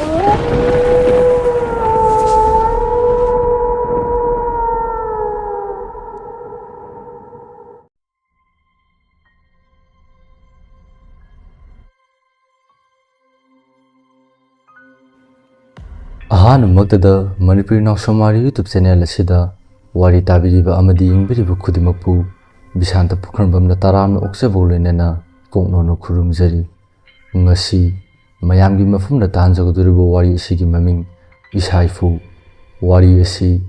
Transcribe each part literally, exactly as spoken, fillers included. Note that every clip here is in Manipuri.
ꯑꯍꯥꯟꯕꯃꯛꯇꯗ ꯃꯅꯤꯄꯨꯔꯤ ꯅꯥꯎꯁꯨꯝ ꯋꯥꯔꯤ YouTube channel ꯑꯁꯤꯗ ꯋꯥꯔꯤ ꯇꯥꯕꯤꯔꯤꯕ ꯑꯃꯗꯤ ꯌꯦꯡꯕꯤꯔꯤꯕ ꯈꯨꯗꯤꯡꯃꯛꯄꯨ ꯕꯤꯁꯥꯟꯇ ꯄꯨꯈ꯭ꯔꯝꯕꯝꯅ ꯇꯔꯥꯝꯅ ꯑꯣꯛꯆꯕꯒ ꯂꯣꯏꯅꯅ ꯀꯣꯛꯅꯣꯟꯅ ꯈꯨꯔꯨꯝꯖꯔꯤ꯫ ꯉꯁꯤ ꯃꯌꯥꯝꯒꯤ ꯃꯐꯝꯗ ꯇꯥꯍꯟꯖꯒꯗꯧꯔꯤꯕ ꯋꯥꯔꯤ ꯑꯁꯤꯒꯤ ꯃꯃꯤꯡ ꯏꯁꯥ ꯏꯐꯨ꯫ ꯋꯥꯔꯤ ꯑꯁꯤ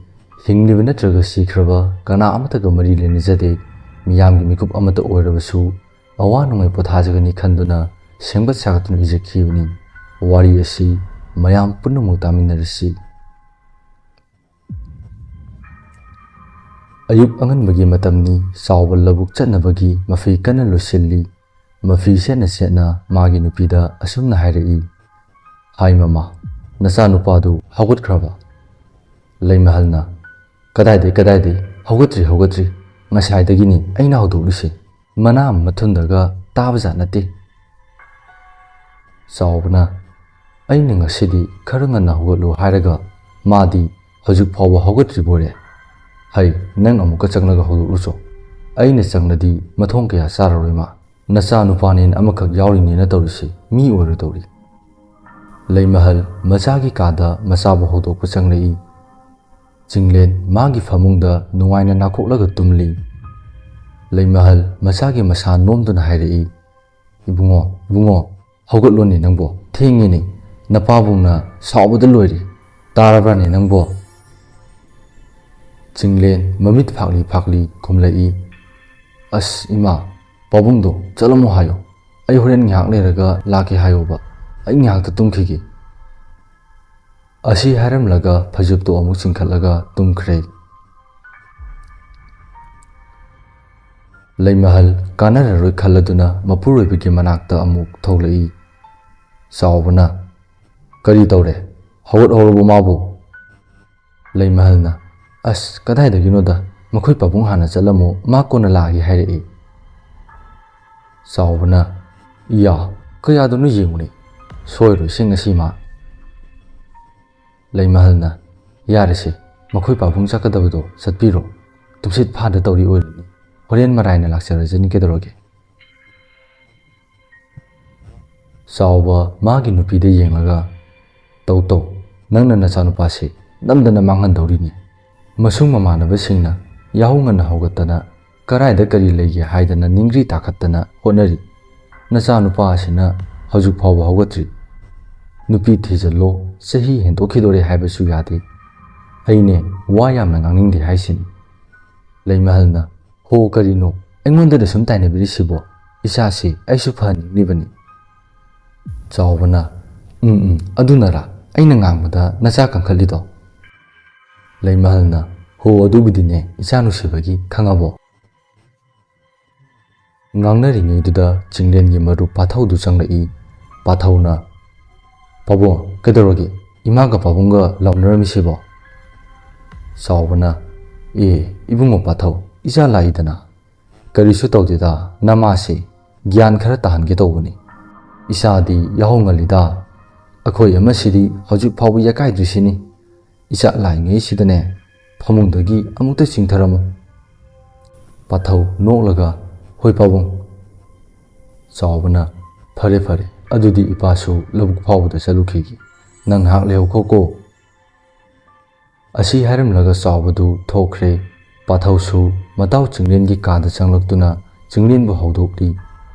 ꯍꯤꯡꯂꯤꯕ ꯅꯠꯇ꯭ꯔꯒ ꯁꯤꯈ꯭ꯔꯕ ꯀꯅꯥ ꯑꯃꯠꯇꯒ ꯃꯔꯤ ꯂꯩꯅꯖꯗꯦ꯫ ꯃꯤꯌꯥꯝꯒꯤ ꯃꯤꯀꯨꯞ ꯑꯃꯠꯇ ꯑꯣꯏꯔꯕꯁꯨ ꯑꯋꯥ ꯅꯨꯡꯉꯥꯏ ꯄꯣꯊꯥꯖꯒꯅꯤ ꯈꯟꯗꯨꯅ ꯁꯦꯝꯒꯠ ꯁꯥꯒꯠꯇꯨꯅ ꯏꯖꯈꯤꯕꯅꯤ꯫ ꯋꯥꯔꯤ ꯑꯁꯤ ꯃꯌꯥꯝ ꯄꯨꯝꯅꯃꯛ ꯇꯥꯃꯤꯟꯅꯔꯁꯤ꯫ ꯑꯌꯨꯛ ꯑꯉꯟꯕꯒꯤ ꯃꯇꯝꯅꯤ꯫ ꯆꯥꯎꯕ ꯂꯧꯕꯨꯛ ꯆꯠꯅꯕꯒꯤ ꯃꯐꯤ ꯀꯟꯅ ꯂꯣꯏꯁꯤꯜꯂꯤ꯫ ꯃꯐꯤ ꯁꯦꯠꯅ ꯁꯦꯠꯅ ꯃꯥꯒꯤ ꯅꯨꯄꯤꯗ ꯑꯁꯨꯝꯅ ꯍꯥꯏꯔꯛꯏ, "ꯍꯥꯏ ꯃꯃꯥ, ꯅꯆꯥꯅꯨꯄꯥꯗꯨ ꯍꯧꯒꯠꯈ꯭ꯔꯕ?" ꯂꯩꯃꯍꯜꯅ, "ꯀꯗꯥꯏꯗꯩ, ꯀꯗꯥꯏꯗꯩ? ꯍꯧꯒꯠꯇ꯭ꯔꯤ, ꯍꯧꯒꯠꯇ꯭ꯔꯤ꯫ ꯉꯁꯥꯏꯗꯒꯤꯅꯤ ꯑꯩꯅ ꯍꯧꯗꯣꯛꯂꯤꯁꯦ꯫ ꯃꯅꯥ ꯃꯊꯨꯟꯗꯒ ꯇꯥꯕꯖꯥꯠ ꯅꯠꯇꯦ꯫" ꯆꯥꯎꯕꯅ, "ꯑꯩꯅ ꯉꯁꯤꯗꯤ ꯈꯔ ꯉꯟꯅ ꯍꯧꯒꯠꯂꯨ ꯍꯥꯏꯔꯒ ꯃꯥꯗꯤ ꯍꯧꯖꯤꯛ ꯐꯥꯎꯕ ꯍꯧꯒꯠꯇ꯭ꯔꯤꯕꯣꯏꯔꯦ꯫ ꯍꯩ, ꯅꯪ ꯑꯃꯨꯛꯀ ꯆꯪꯂꯒ ꯍꯧꯗꯣꯛꯂꯨꯆꯣ꯫ ꯑꯩꯅ ꯆꯪꯂꯗꯤ ꯃꯊꯣꯡ ꯀꯌꯥ ꯆꯥꯔꯔꯣꯏ ꯃꯥ꯫ ꯅꯆꯥ ꯅꯨꯄꯥꯅꯦꯅ ꯑꯃꯈꯛ ꯌꯥꯎꯔꯤꯅꯦꯅ ꯇꯧꯔꯤꯁꯤ ꯃꯤ ꯑꯣꯏꯔꯣꯏꯗꯧꯔꯤ꯫" ꯂꯩꯃꯍꯜ ꯃꯆꯥꯒꯤ ꯀꯥꯗ ꯃꯆꯥꯕꯨ ꯍꯧꯗꯣꯛꯄ ꯆꯪꯂꯛꯏ꯫ ꯆꯤꯡꯂꯦꯟ ꯃꯥꯒꯤ ꯐꯃꯨꯡꯗ ꯅꯨꯡꯉꯥꯏꯅ ꯅꯥꯈꯣꯛꯂꯒ ꯇꯨꯝꯂꯤ꯫ ꯂꯩꯃꯍꯜ ꯃꯆꯥꯒꯤ ꯃꯁꯥ ꯅꯣꯝꯗꯨꯅ ꯍꯥꯏꯔꯛꯏ, "ꯏꯕꯨꯡꯉꯣ, ꯏꯕꯨꯡꯉꯣ, ꯍꯧꯒꯠꯂꯣꯅꯦ ꯅꯪꯕꯣ, ꯊꯦꯡꯉꯦꯅꯦ, ꯅꯄꯥꯕꯨꯡꯅ ꯁꯥꯎꯕꯗ ꯂꯣꯏꯔꯦ, ꯇꯥꯔꯕ꯭ꯔꯥꯅꯦ ꯅꯪꯕꯣ?" ꯆꯤꯡꯂꯦꯟ ꯃꯃꯤꯠ ꯐꯥꯛꯂꯤ ꯐꯥꯛꯂꯤ ꯈꯨꯝꯂꯛꯏ, "ꯑꯁ ꯏꯃꯥ, ꯄꯥꯕꯨꯡꯗꯣ ꯆꯠꯂꯝꯃꯣ ꯍꯥꯏꯌꯣ, ꯑꯩ ꯍꯣꯔꯦꯟ ꯉꯥꯏꯍꯥꯛ ꯂꯩꯔꯒ ꯂꯥꯛꯀꯦ ꯍꯥꯏꯌꯣꯕ, ꯑꯩ ꯉꯥꯏꯍꯥꯛꯇ ꯇꯨꯝꯈꯤꯒꯦ꯫" ꯑꯁꯤ ꯍꯥꯏꯔꯝꯂꯒ ꯐꯩꯖꯨꯞꯇꯣ ꯑꯃꯨꯛ ꯆꯤꯡꯈꯠꯂꯒ ꯇꯨꯝꯈ꯭ꯔꯦ꯫ ꯂꯩꯃꯍꯜ ꯀꯥꯟꯅꯔꯔꯣꯏ ꯈꯜꯂꯗꯨꯅ ꯃꯄꯨꯔꯣꯏꯕꯒꯤ ꯃꯅꯥꯛꯇ ꯑꯃꯨꯛ ꯊꯣꯛꯂꯛꯏ꯫ ꯆꯥꯎꯕꯅ, "ꯀꯔꯤ ꯇꯧꯔꯦ? ꯍꯧꯒꯠꯍꯧꯔꯕꯣ ꯃꯥꯕꯨ?" ꯂꯩꯃꯍꯜꯅ, "ꯑꯁ, ꯀꯗꯥꯏꯗꯒꯤꯅꯣꯗ, ꯃꯈꯣꯏ ꯄꯥꯕꯨꯡ ꯍꯥꯟꯅ ꯆꯠꯂꯝꯃꯣ, ꯃꯥ ꯀꯣꯟꯅ ꯂꯥꯛꯑꯒꯦ ꯍꯥꯏꯔꯛꯏ꯫" ꯆꯥꯎꯕꯅ, "ꯏꯌꯥ, ꯀꯌꯥꯗꯅꯣ ꯌꯦꯡꯉꯨꯅꯦ, ꯁꯣꯏꯔꯣꯏꯁꯦ ꯉꯁꯤ ꯃꯥ꯫" ꯂꯩꯃꯍꯜꯅ, "ꯌꯥꯔꯦꯁꯦ, ꯃꯈꯣꯏ ꯄꯥꯕꯨꯡ ꯆꯠꯀꯗꯕꯗꯣ ꯆꯠꯄꯤꯔꯣ꯫ ꯇꯨꯝꯁꯤꯠ ꯐꯥꯗ ꯇꯧꯔꯤ ꯑꯣꯏꯔꯅꯤ꯫ ꯍꯣꯔꯦꯟ ꯃꯔꯥꯏꯅ ꯂꯥꯛꯆꯔꯖꯅꯤ, ꯀꯩꯗꯧꯔꯒꯦ?" ꯆꯥꯎꯕ ꯃꯥꯒꯤ ꯅꯨꯄꯤꯗ ꯌꯦꯡꯂꯒ, "ꯇꯧ ꯇꯧ, ꯅꯪꯅ ꯅꯆꯥꯅꯨꯄꯥꯁꯤ ꯅꯝꯗꯅ ꯃꯥꯡꯍꯟꯗꯧꯔꯤꯅꯤ꯫ ꯃꯁꯨꯡ ꯃꯃꯥꯟꯅꯕꯁꯤꯡꯅ ꯌꯥꯍꯧ ꯉꯟꯅ ꯍꯧꯒꯠꯇꯅ ꯀꯔꯥꯏꯗ ꯀꯔꯤ ꯂꯩꯒꯦ ꯍꯥꯏꯗꯅ ꯅꯤꯡꯒ꯭ꯔꯤ ꯇꯥꯈꯠꯇꯅ ꯍꯣꯠꯅꯔꯤ꯫ ꯅꯆꯥꯅꯨꯄꯥ ꯑꯁꯤꯅ ꯍꯧꯖꯤꯛ ꯐꯥꯎꯕ ꯍꯧꯒꯠꯇ꯭ꯔꯤ꯫ ꯅꯨꯄꯤ ꯊꯤꯖꯤꯜꯂꯣ, ꯆꯍꯤ ꯍꯦꯟꯗꯣꯛꯈꯤꯗꯣꯔꯦ ꯍꯥꯏꯕꯁꯨ ꯌꯥꯗꯦ꯫ ꯑꯩꯅꯦ ꯋꯥ ꯌꯥꯝꯅ ꯉꯥꯡꯅꯤꯡꯗꯦ ꯍꯥꯏꯁꯤꯅꯤ꯫" ꯂꯩꯃꯍꯜꯅ, "ꯍꯣ, ꯀꯔꯤꯅꯣ ꯑꯩꯉꯣꯟꯗꯗ ꯁꯨꯝ ꯇꯥꯏꯅꯕꯤꯔꯤꯁꯤꯕꯣ? ꯏꯆꯥꯁꯤ ꯑꯩꯁꯨ ꯐꯍꯟꯅꯤꯡꯂꯤꯕꯅꯤ꯫" ꯆꯥꯎꯕꯅ, "ꯎꯝ, ꯎꯝ, ꯑꯗꯨꯅꯔꯥ ꯑꯩꯅ ꯉꯥꯡꯕꯗ ꯅꯆꯥ ꯀꯟꯈꯠꯂꯤꯗꯣ?" ꯂꯩꯃꯍꯜꯅ, "ꯍꯣ, ꯑꯗꯨꯕꯨꯗꯤꯅꯦ, ꯏꯆꯥ ꯅꯨꯡꯁꯤꯕꯒꯤ, ꯈꯪꯉꯕꯣ?" ꯉꯥꯡꯅꯔꯤꯉꯩꯗꯨꯗ ꯆꯤꯡꯂꯦꯟꯒꯤ ꯃꯔꯨꯞ ꯄꯥꯊꯧꯗꯨ ꯆꯪꯂꯛꯏ꯫ ꯄꯥꯊꯧꯅ, "ꯄꯥꯕꯨꯡ, ꯀꯩꯗꯧꯔꯒꯦ? ꯏꯃꯥꯒ ꯄꯥꯕꯨꯡꯒ ꯂꯥꯎꯅꯔꯝꯃꯤꯁꯤꯕꯣ?" ꯆꯥꯎꯕꯅ, "ꯑꯦ, ꯏꯕꯨꯡꯉꯣ ꯄꯥꯊꯧ, ꯏꯆꯥ ꯂꯥꯛꯏꯗꯅ꯫ ꯀꯔꯤꯁꯨ ꯇꯧꯗꯦꯗ, ꯅꯃꯥꯁꯤ ꯒ꯭ꯌꯥꯟ ꯈꯔ ꯇꯥꯍꯟꯒꯦ ꯇꯧꯕꯅꯤ꯫ ꯏꯆꯥꯗꯤ ꯌꯥꯍꯧ ꯉꯜꯂꯤꯗ꯫ ꯑꯩꯈꯣꯏ ꯑꯃꯁꯤꯗꯤ ꯍꯧꯖꯤꯛ ꯐꯥꯎꯕ ꯌꯥꯀꯥꯏꯗ꯭ꯔꯤꯁꯤꯅꯤ꯫ ꯏꯆꯥ ꯂꯥꯛꯏꯉꯩꯁꯤꯗꯅꯦ, ꯐꯃꯨꯡꯗꯒꯤ ꯑꯃꯨꯛꯇ ꯆꯤꯡꯊꯔꯝꯃꯨ꯫" ꯄꯥꯊꯧ ꯅꯣꯛꯂꯒ, "ꯍꯣꯏ ꯄꯥꯕꯨꯡ꯫" ꯆꯥꯎꯕꯅ, "ꯐꯔꯦ ꯐꯔꯦ, ꯑꯗꯨꯗꯤ ꯏꯄꯥꯁꯨ ꯂꯧꯕꯨꯛ ꯐꯥꯎꯕꯗ ꯆꯠꯂꯨꯈꯤꯒꯦ꯫ ꯅꯪ ꯉꯥꯏꯍꯥꯛ ꯂꯩꯍꯧꯈꯣꯀꯣ꯫" ꯑꯁꯤ ꯍꯥꯏꯔꯝꯂꯒ ꯆꯥꯎꯕꯗꯨ ꯊꯣꯛꯈ꯭ꯔꯦ꯫ ꯄꯥꯊꯧꯁꯨ ꯃꯇꯥꯎ ꯆꯤꯡꯂꯦꯟꯒꯤ ꯀꯥꯗ ꯆꯪꯂꯛꯇꯨꯅ ꯆꯤꯡꯂꯦꯟꯕꯨ ꯍꯧꯗꯣꯛꯂꯤ꯫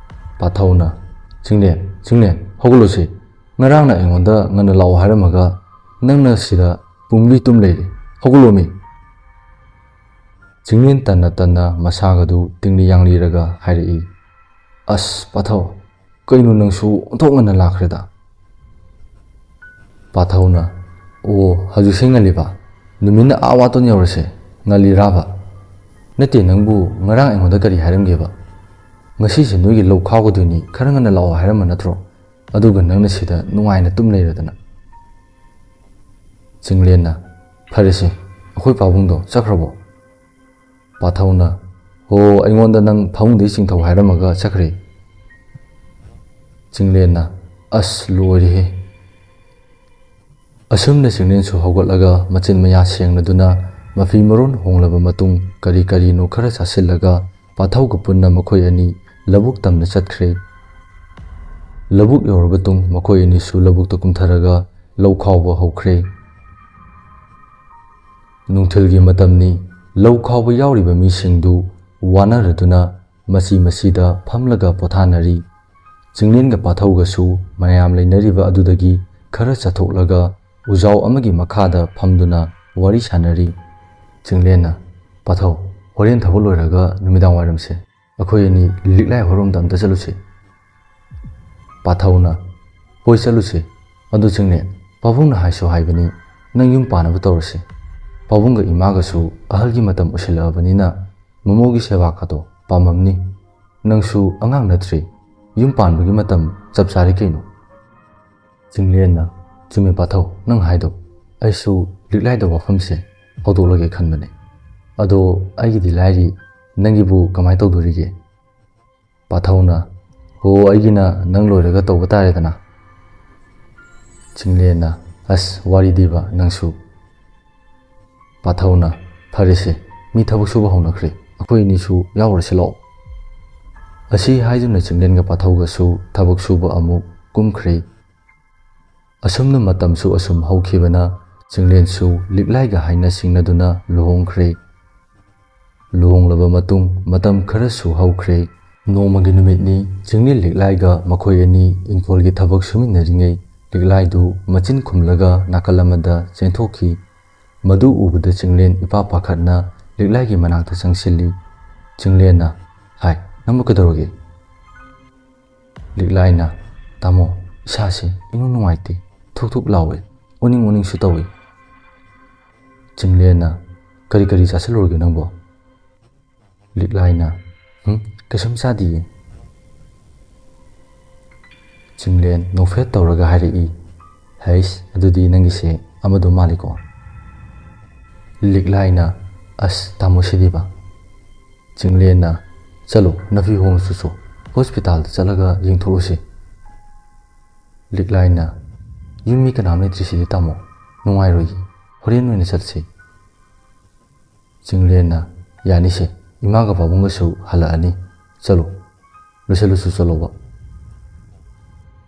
ꯄꯥꯊꯧꯅ, "ꯆꯤꯡꯂꯦꯟ, ꯆꯤꯡꯂꯦꯟ, ꯍꯧꯒꯠꯂꯨꯁꯦ꯫ ꯉꯔꯥꯡꯅ ꯑꯩꯉꯣꯟꯗ ꯉꯟꯅ ꯂꯥꯛꯑꯣ ꯍꯥꯏꯔꯝꯃꯒ ꯅꯪꯅ ꯁꯤꯗ ꯄꯨꯝꯂꯤ ꯇꯨꯝ ꯂꯩꯔꯦ꯫ ꯍꯧꯒꯠꯂꯣꯃꯤ!" ꯆꯤꯡꯂꯦꯟ ꯇꯟꯅ ꯇꯟꯅ ꯃꯁꯥꯒꯗꯨ ꯇꯤꯡꯂꯤ ꯌꯥꯡꯂꯤꯔꯒ ꯍꯥꯏꯔꯛꯏ, "ꯑꯁ, ꯄꯥꯊꯧ, ꯀꯩꯅꯣ ꯅꯪꯁꯨ ꯑꯣꯟꯊꯣꯛ ꯉꯟꯅ ꯂꯥꯛꯈ꯭ꯔꯦꯗ?" ꯄꯥꯊꯧꯅ, "ꯑꯣ, ꯍꯧꯖꯤꯛꯁꯦ ꯉꯜꯂꯤꯕ? ꯅꯨꯃꯤꯠꯅ ꯑꯥ ꯋꯥꯇꯣꯟ ꯌꯧꯔꯁꯦ, ꯉꯜꯂꯤꯔꯥꯕ? ꯅꯠꯇꯦ, ꯅꯪꯕꯨ ꯉꯔꯥꯡ ꯑꯩꯉꯣꯟꯗ ꯀꯔꯤ ꯍꯥꯏꯔꯝꯒꯦꯕ? ꯉꯁꯤꯁꯦ ꯅꯣꯏꯒꯤ ꯂꯧ ꯈꯥꯎꯒꯗꯣꯏꯅꯤ, ꯈꯔ ꯉꯟꯅ ꯂꯥꯛꯑꯣ ꯍꯥꯏꯔꯝꯕ ꯅꯠꯇ꯭ꯔꯣ? ꯑꯗꯨꯒ ꯅꯪꯅ ꯁꯤꯗ ꯅꯨꯡꯉꯥꯏꯅ ꯇꯨꯝ ꯂꯩꯔꯗꯅ꯫" ꯆꯤꯡꯂꯦꯟꯅ, "ꯐꯔꯦꯁꯦ, ꯑꯩꯈꯣꯏ ꯄꯥꯕꯨꯡꯗꯣ ꯆꯠꯈ꯭ꯔꯕꯣ?" ꯄꯥꯊꯧꯅ, "ꯍꯣ, ꯑꯩꯉꯣꯟꯗ ꯅꯪ ꯐꯃꯨꯡꯗꯒꯤ ꯆꯤꯡꯊꯧ ꯍꯥꯏꯔꯝꯃꯒ ꯆꯠꯈ꯭ꯔꯦ꯫" ꯆꯤꯡꯂꯦꯟꯅ, "ꯑꯁ, ꯂꯣꯏꯔꯦꯍꯦ꯫ ꯑꯁꯨꯝꯅ ꯆꯤꯡꯂꯦꯟꯁꯨ ꯍꯧꯒꯠꯂꯒ ꯃꯆꯤꯟ ꯃꯌꯥ ꯁꯦꯡꯂꯗꯨꯅ ꯃꯐꯤ ꯃꯔꯣꯟ ꯍꯣꯡꯂꯕ ꯃꯇꯨꯡ ꯀꯔꯤ ꯀꯔꯤꯅꯣ ꯈꯔ ꯆꯥꯁꯤꯜꯂꯒ ꯄꯥꯊꯧꯒ ꯄꯨꯟꯅ ꯃꯈꯣꯏ ꯑꯅꯤ ꯂꯧꯕꯨꯛ ꯇꯝꯅ ꯆꯠꯈ꯭ꯔꯦ꯫ ꯂꯧꯕꯨꯛ ꯌꯧꯔꯕ ꯇꯨꯡ ꯃꯈꯣꯏ ꯑꯅꯤꯁꯨ ꯂꯧꯕꯨꯛꯇ ꯀꯨꯝꯊꯔꯒ ꯂꯧ ꯈꯥꯎꯕ ꯍꯧꯈ꯭ꯔꯦ꯫ ꯅꯨꯡꯊꯤꯜꯒꯤ ꯃꯇꯝꯅꯤ꯫ ꯂꯧ ꯈꯥꯎꯕ ꯌꯥꯎꯔꯤꯕ ꯃꯤꯁꯤꯡꯗꯨ ꯋꯥꯅꯔꯗꯨꯅ ꯃꯆꯤ ꯃꯆꯤꯗ ꯐꯝꯂꯒ ꯄꯣꯊꯥꯅꯔꯤ꯫ ꯆꯤꯡꯂꯦꯟꯒ ꯄꯥꯊꯧꯒꯁꯨ ꯃꯌꯥꯝ ꯂꯩꯅꯔꯤꯕ ꯑꯗꯨꯗꯒꯤ ꯈꯔ ꯆꯠꯊꯣꯛꯂꯒ ꯎꯖꯥꯎ ꯑꯃꯒꯤ ꯃꯈꯥꯗ ꯐꯝꯗꯨꯅ ꯋꯥꯔꯤ ꯁꯥꯅꯔꯤ꯫ ꯆꯤꯡꯂꯦꯟꯅ, "ꯄꯥꯊꯧ, ꯍꯣꯔꯦꯟ ꯊꯕꯛ ꯂꯣꯏꯔꯒ ꯅꯨꯃꯤꯗꯥꯡ ꯋꯥꯏꯔꯝꯁꯦ ꯑꯩꯈꯣꯏ ꯑꯅꯤ ꯂꯤꯛꯂꯥꯏ ꯍꯣꯏꯔꯣꯝꯗ ꯑꯝꯇ ꯆꯠꯂꯨꯁꯦ꯫" ꯄꯥꯊꯧꯅ, "ꯍꯣꯏ, ꯆꯠꯂꯨꯁꯦ꯫ ꯑꯗꯨ ꯆꯤꯡꯂꯦꯟ, ꯄꯥꯕꯨꯡꯅ ꯍꯥꯏꯁꯨ ꯍꯥꯏꯕꯅꯤ, ꯅꯪ ꯌꯨꯝ ꯄꯥꯅꯕ ꯇꯧꯔꯁꯦ꯫ ꯄꯥꯕꯨꯡꯒ ꯏꯃꯥꯒꯁꯨ ꯑꯍꯜꯒꯤ ꯃꯇꯝ ꯑꯣꯏꯁꯤꯜꯂꯛꯑꯕꯅꯤꯅ ꯃꯃꯧꯒꯤ ꯁꯦꯕꯥ ꯀꯥꯗꯣ ꯄꯥꯝꯃꯝꯅꯤ꯫ ꯅꯪꯁꯨ ꯑꯉꯥꯡ ꯅꯠꯇ꯭ꯔꯤ, ꯌꯨꯝ ꯄꯥꯟꯕꯒꯤ ꯃꯇꯝ ꯆꯞ ꯆꯥꯔꯦ ꯀꯩꯅꯣ꯫" ꯆꯤꯡꯂꯦꯟꯅ, "ꯆꯨꯝꯃꯦ ꯄꯥꯊꯧ, ꯅꯪ ꯍꯥꯏꯗꯣ꯫ ꯑꯩꯁꯨ ꯂꯤꯛꯂꯥꯏꯗ ꯋꯥꯐꯝꯁꯦ ꯍꯧꯗꯣꯛꯂꯒꯦ ꯈꯟꯕꯅꯦ꯫ ꯑꯗꯣ ꯑꯩꯒꯤꯗꯤ ꯂꯥꯏꯔꯤ, ꯅꯪꯒꯤꯕꯨ ꯀꯃꯥꯏꯅ ꯇꯧꯗꯣꯔꯤꯒꯦ?" ꯄꯥꯊꯧꯅ, "ꯍꯣ, ꯑꯩꯒꯤꯅ ꯅꯪ ꯂꯣꯏꯔꯒ ꯇꯧꯕ ꯇꯥꯔꯦꯗꯅ꯫" ꯆꯤꯡꯂꯦꯟꯅ, "ꯑꯁ, ꯋꯥꯔꯤꯗꯤꯕ ꯅꯪꯁꯨ꯫" ꯄꯥꯊꯧꯅ, "ꯐꯔꯦꯁꯦ, ꯃꯤ ꯊꯕꯛ ꯁꯨꯕ ꯍꯧꯅꯈ꯭ꯔꯦ, ꯑꯩꯈꯣꯏ ꯑꯅꯤꯁꯨ ꯌꯥꯎꯔꯁꯤ ꯂꯥꯛꯑꯣ꯫" ꯑꯁꯤ ꯍꯥꯏꯗꯨꯅ ꯆꯤꯡꯂꯦꯟꯒ ꯄꯥꯊꯧꯒꯁꯨ ꯊꯕꯛ ꯁꯨꯕ ꯑꯃꯨꯛ ꯀꯨꯝꯈ꯭ꯔꯦ꯫ ꯑꯁꯨꯝꯅ ꯃꯇꯝꯁꯨ ꯑꯁꯨꯝ ꯍꯧꯈꯤꯕꯅ ꯆꯤꯡꯂꯦꯟꯁꯨ ꯂꯤꯛꯂꯥꯏꯒ ꯍꯥꯏꯅ ꯁꯤꯡꯅꯗꯨꯅ ꯂꯨꯍꯣꯡꯈ꯭ꯔꯦ꯫ ꯂꯨꯍꯣꯡꯂꯕ ꯃꯇꯨꯡ ꯃꯇꯝ ꯈꯔꯁꯨ ꯍꯧꯈ꯭ꯔꯦ꯫ ꯅꯣꯡꯃꯒꯤ ꯅꯨꯃꯤꯠꯅꯤ, ꯆꯤꯡꯂꯦꯟ ꯂꯤꯛꯂꯥꯏꯒ ꯃꯈꯣꯏ ꯑꯅꯤ ꯏꯪꯈꯣꯜꯒꯤ ꯊꯕꯛ ꯁꯨꯃꯤꯟꯅꯔꯤꯉꯩ ꯂꯤꯛꯂꯥꯏꯗꯨ ꯃꯆꯤꯟ ꯈꯨꯝꯂꯒ ꯅꯥꯀꯜ ꯑꯃꯗ ꯆꯦꯟꯊꯣꯛꯈꯤ꯫ ꯃꯗꯨ ꯎꯕꯗ ꯆꯤꯡꯂꯦꯟ ꯏꯄꯥ ꯄꯥꯈꯠꯅ ꯂꯤꯛꯂꯥꯏꯒꯤ ꯃꯅꯥꯛꯇ ꯆꯪꯁꯤꯜꯂꯤ꯫ ꯆꯤꯡꯂꯦꯟꯅ, "ꯍꯥꯏ, ꯅꯪꯕꯨ ꯀꯩꯗꯧꯔꯒꯦ?" ꯂꯤꯛꯂꯥꯏꯅ, "ꯇꯥꯃꯣ, ꯏꯁꯥꯁꯦ ꯏꯅꯨꯡ ꯅꯨꯡꯉꯥꯏꯇꯦ, ꯊꯨꯛ ꯊꯨꯛ ꯂꯥꯎꯋꯦ, ꯑꯣꯅꯤꯡ ꯑꯣꯅꯤꯡꯁꯨ ꯇꯧꯏ꯫" ꯆꯤꯡꯂꯦꯟꯅ, "ꯀꯔꯤ ꯀꯔꯤ ꯆꯥꯁꯤꯜꯂꯨꯔꯒꯦ ꯅꯪꯕꯣ?" ꯂꯤꯛꯂꯥꯏꯅ, "ꯍꯨꯝ, ꯀꯩꯁꯨꯝ ꯆꯥꯗꯤꯌꯦ꯫" ꯆꯤꯡꯂꯦꯟ ꯅꯣꯛꯐꯦꯠ ꯇꯧꯔꯒ ꯍꯥꯏꯔꯛꯏ, "ꯍꯩꯁ, ꯑꯗꯨꯗꯤ ꯅꯪꯒꯤꯁꯦ ꯑꯃꯗꯣ ꯃꯥꯜꯂꯤꯀꯣ?" ꯂꯤꯛꯂꯥꯏꯅ, "ꯑꯁ, ꯇꯥꯃꯣ ꯁꯤꯗꯤꯕ꯫" ꯆꯤꯡꯂꯦꯟꯅ, "ꯆꯠꯂꯣ, ꯅꯐꯤ ꯍꯣꯡꯉ ꯆꯨꯆꯣ, ꯍꯣꯁꯄꯤꯇꯥꯜꯗ ꯆꯠꯂꯒ ꯌꯦꯡꯊꯣꯛꯎꯁꯤ꯫" ꯂꯤꯛꯂꯥꯏꯅ, "ꯌꯨꯝ ꯃꯤ ꯀꯅꯥꯝ ꯂꯩꯇ꯭ꯔꯤꯁꯤꯗꯤ ꯇꯥꯃꯣ?" ꯅꯨꯡꯉꯥꯏꯔꯣꯏꯌꯦ, ꯍꯣꯔꯦꯟ ꯑꯣꯏꯅ ꯆꯠꯁꯤ꯫ ꯆꯤꯡꯂꯦꯟꯅ, "ꯌꯥꯅꯤꯁꯦ, ꯏꯃꯥꯒ ꯄꯥꯕꯨꯡꯒꯁꯨ ꯍꯜꯂꯛꯑꯅꯤ, ꯆꯠꯂꯣ, ꯂꯣꯏꯁꯤꯜꯂꯨꯆꯣ, ꯆꯠꯂꯣꯕ"꯫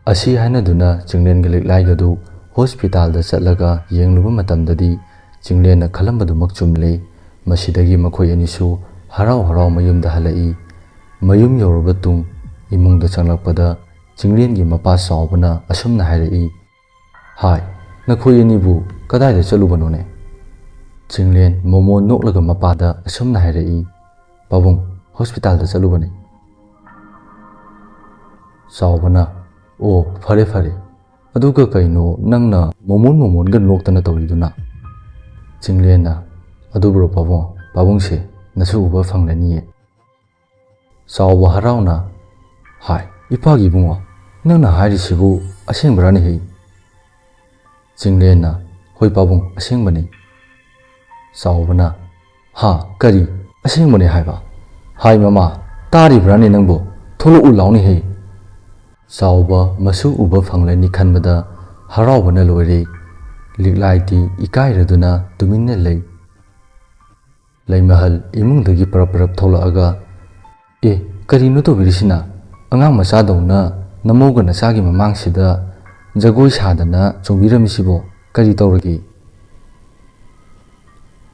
ꯑꯁꯤ ꯍꯥꯏꯅꯗꯨꯅ ꯆꯤꯡꯂꯦꯟꯒ ꯂꯤꯛꯂꯥꯏꯒꯗꯨ ꯍꯣꯁꯄꯤꯇꯥꯜꯗ ꯆꯠꯂꯒ ꯌꯦꯡꯂꯨꯕ ꯃꯇꯝꯗꯗꯤ ꯆꯤꯡꯂꯦꯟꯅ ꯈꯜꯂꯝꯕꯗꯨꯃꯛ ꯆꯨꯝꯂꯦ꯫ ꯃꯁꯤꯗꯒꯤ ꯃꯈꯣꯏ ꯑꯅꯤꯁꯨ ꯍꯔꯥꯎ ꯍꯔꯥꯎ ꯃꯌꯨꯝꯗ ꯍꯜꯂꯛꯏ꯫ ꯃꯌꯨꯝ ꯌꯧꯔꯕ ꯇꯨꯡ ꯏꯃꯨꯡꯗ ꯆꯪꯂꯛꯄꯗ ꯆꯤꯡꯂꯦꯟꯒꯤ ꯃꯄꯥ ꯆꯥꯎꯕꯅ ꯑꯁꯨꯝꯅ ꯍꯥꯏꯔꯛꯏ, "ꯍꯥꯏ, ꯅꯈꯣꯏ ꯑꯅꯤꯕꯨ ꯀꯗꯥꯏꯗ ꯆꯠꯂꯨꯕꯅꯣꯅꯦ?" ꯆꯤꯡꯂꯦꯟ ꯃꯣꯃꯣꯟ ꯅꯣꯛꯂꯒ ꯃꯄꯥꯗ ꯑꯁꯨꯝꯅ ꯍꯥꯏꯔꯛꯏ, "ꯄꯥꯕꯨꯡ, ꯍꯣꯁꯄꯤꯇꯥꯜꯗ ꯆꯠꯂꯨꯕꯅꯤ"꯫ ꯆꯥꯎꯕꯅ, "ꯑꯣ, ꯐꯔꯦ ꯐꯔꯦ, ꯑꯗꯨꯒ ꯀꯩꯅꯣ ꯅꯪꯅ ꯃꯣꯃꯣꯟ ꯃꯣꯃꯣꯟꯒ ꯅꯣꯛꯇꯅ ꯇꯧꯔꯤꯗꯨꯅ?" ꯆꯤꯡꯂꯦꯟꯅ, "ꯑꯗꯨꯕꯨꯔꯣ ꯄꯥꯕꯨꯡ, ꯄꯥꯕꯨꯡꯁꯦ ꯅꯁꯨ ꯎꯕ ꯐꯪꯂꯅꯤꯌꯦ"꯫ ꯆꯥꯎꯕ ꯍꯔꯥꯎꯅ, "ꯍꯥꯏ, ꯏꯄꯥꯒꯤ ꯏꯕꯨꯡꯉꯣ, ꯅꯪꯅ ꯍꯥꯏꯔꯤꯁꯤꯕꯨ ꯑꯁꯦꯡꯕꯔꯥꯅꯦꯍꯦ?" ꯆꯤꯡꯂꯦꯟꯅ, "ꯍꯣꯏ ꯄꯥꯕꯨꯡ, ꯑꯁꯦꯡꯕꯅꯤ"꯫ ꯆꯥꯎꯕꯅ, "ꯍꯥ, ꯀꯔꯤ? ꯑꯁꯦꯡꯕꯅꯤ ꯍꯥꯏꯕ? ꯍꯥꯏ ꯃꯃꯥ, ꯇꯥꯔꯤꯕ꯭ꯔꯥꯅꯦ ꯅꯪꯕꯨ? ꯊꯣꯛꯂꯛꯎ ꯂꯥꯎꯅꯦꯍꯦ!" ꯆꯥꯎꯕ ꯃꯁꯨ ꯎꯕ ꯐꯪꯂꯅꯤ ꯈꯟꯕꯗ ꯍꯔꯥꯎꯕꯅ ꯂꯣꯏꯔꯦ꯫ ꯂꯤꯛꯂꯥꯏꯗꯤ ꯏꯀꯥꯏꯔꯗꯨꯅ ꯇꯨꯃꯤꯟꯅ ꯂꯩ꯫ ꯂꯩꯃꯍꯜ ꯏꯃꯨꯡꯗꯒꯤ ꯄꯔꯞ ꯄꯔꯞ ꯊꯣꯛꯂꯛꯑꯒ, "ꯑꯦ, ꯀꯔꯤꯅꯣ ꯇꯧꯕꯤꯔꯤꯁꯤꯅ? ꯑꯉꯥꯡ ꯃꯆꯥꯗꯧꯅ ꯅꯃꯧꯒ ꯅꯆꯥꯒꯤ ꯃꯃꯥꯡꯁꯤꯗ ꯖꯒꯣꯏ ꯁꯥꯗꯅ ꯆꯣꯡꯕꯤꯔꯝꯃꯤꯁꯤꯕꯣ? ꯀꯔꯤ ꯇꯧꯔꯒꯦ?"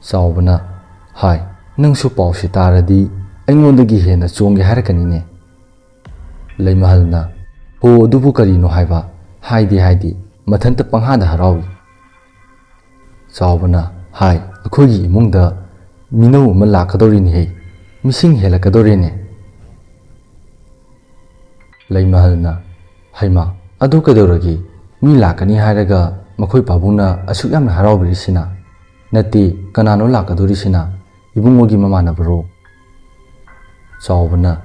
ꯆꯥꯎꯕꯅ, "ꯍꯥꯏ, ꯅꯪꯁꯨ ꯄꯥꯎꯁꯤ ꯇꯥꯔꯗꯤ ꯑꯩꯉꯣꯟꯗꯒꯤ ꯍꯦꯟꯅ ꯆꯣꯡꯒꯦ ꯍꯥꯏꯔꯛꯀꯅꯤꯅꯦ"꯫ ꯂꯩꯃꯍꯜꯅ, "ꯍꯣ, ꯑꯗꯨꯕꯨ ꯀꯔꯤꯅꯣ ꯍꯥꯏꯕ? ꯍꯥꯏꯗꯤ ꯍꯥꯏꯗꯤ, ꯃꯊꯟꯇ ꯄꯪꯍꯥꯗ ꯍꯔꯥꯎꯏ"꯫ ꯆꯥꯎꯕꯅ, "ꯍꯥꯏ, ꯑꯩꯈꯣꯏꯒꯤ ꯏꯃꯨꯡꯗ ꯃꯤꯅꯧ ꯑꯃ ꯂꯥꯛꯀꯗꯧꯔꯤꯅꯦꯍꯦ, ꯃꯤꯁꯤꯡ ꯍꯦꯜꯂꯛꯀꯗꯧꯔꯦꯅꯦ"꯫ ꯂꯩꯃꯍꯜꯅ, "ꯍꯩꯃꯥ, ꯑꯗꯨ ꯀꯩꯗꯧꯔꯒꯦ? ꯃꯤ ꯂꯥꯛꯀꯅꯤ ꯍꯥꯏꯔꯒ ꯃꯈꯣꯏ ꯄꯥꯕꯨꯡꯅ ꯑꯁꯨꯛ ꯌꯥꯝꯅ ꯍꯔꯥꯎꯕꯤꯔꯤꯁꯤꯅ? ꯅꯠꯇꯦ, ꯀꯅꯥꯅꯣ ꯂꯥꯛꯀꯗꯧꯔꯤꯁꯤꯅ? ꯏꯕꯨꯡꯉꯣꯒꯤ ꯃꯃꯥꯟꯅꯕꯔꯣ?" ꯆꯥꯎꯕꯅ,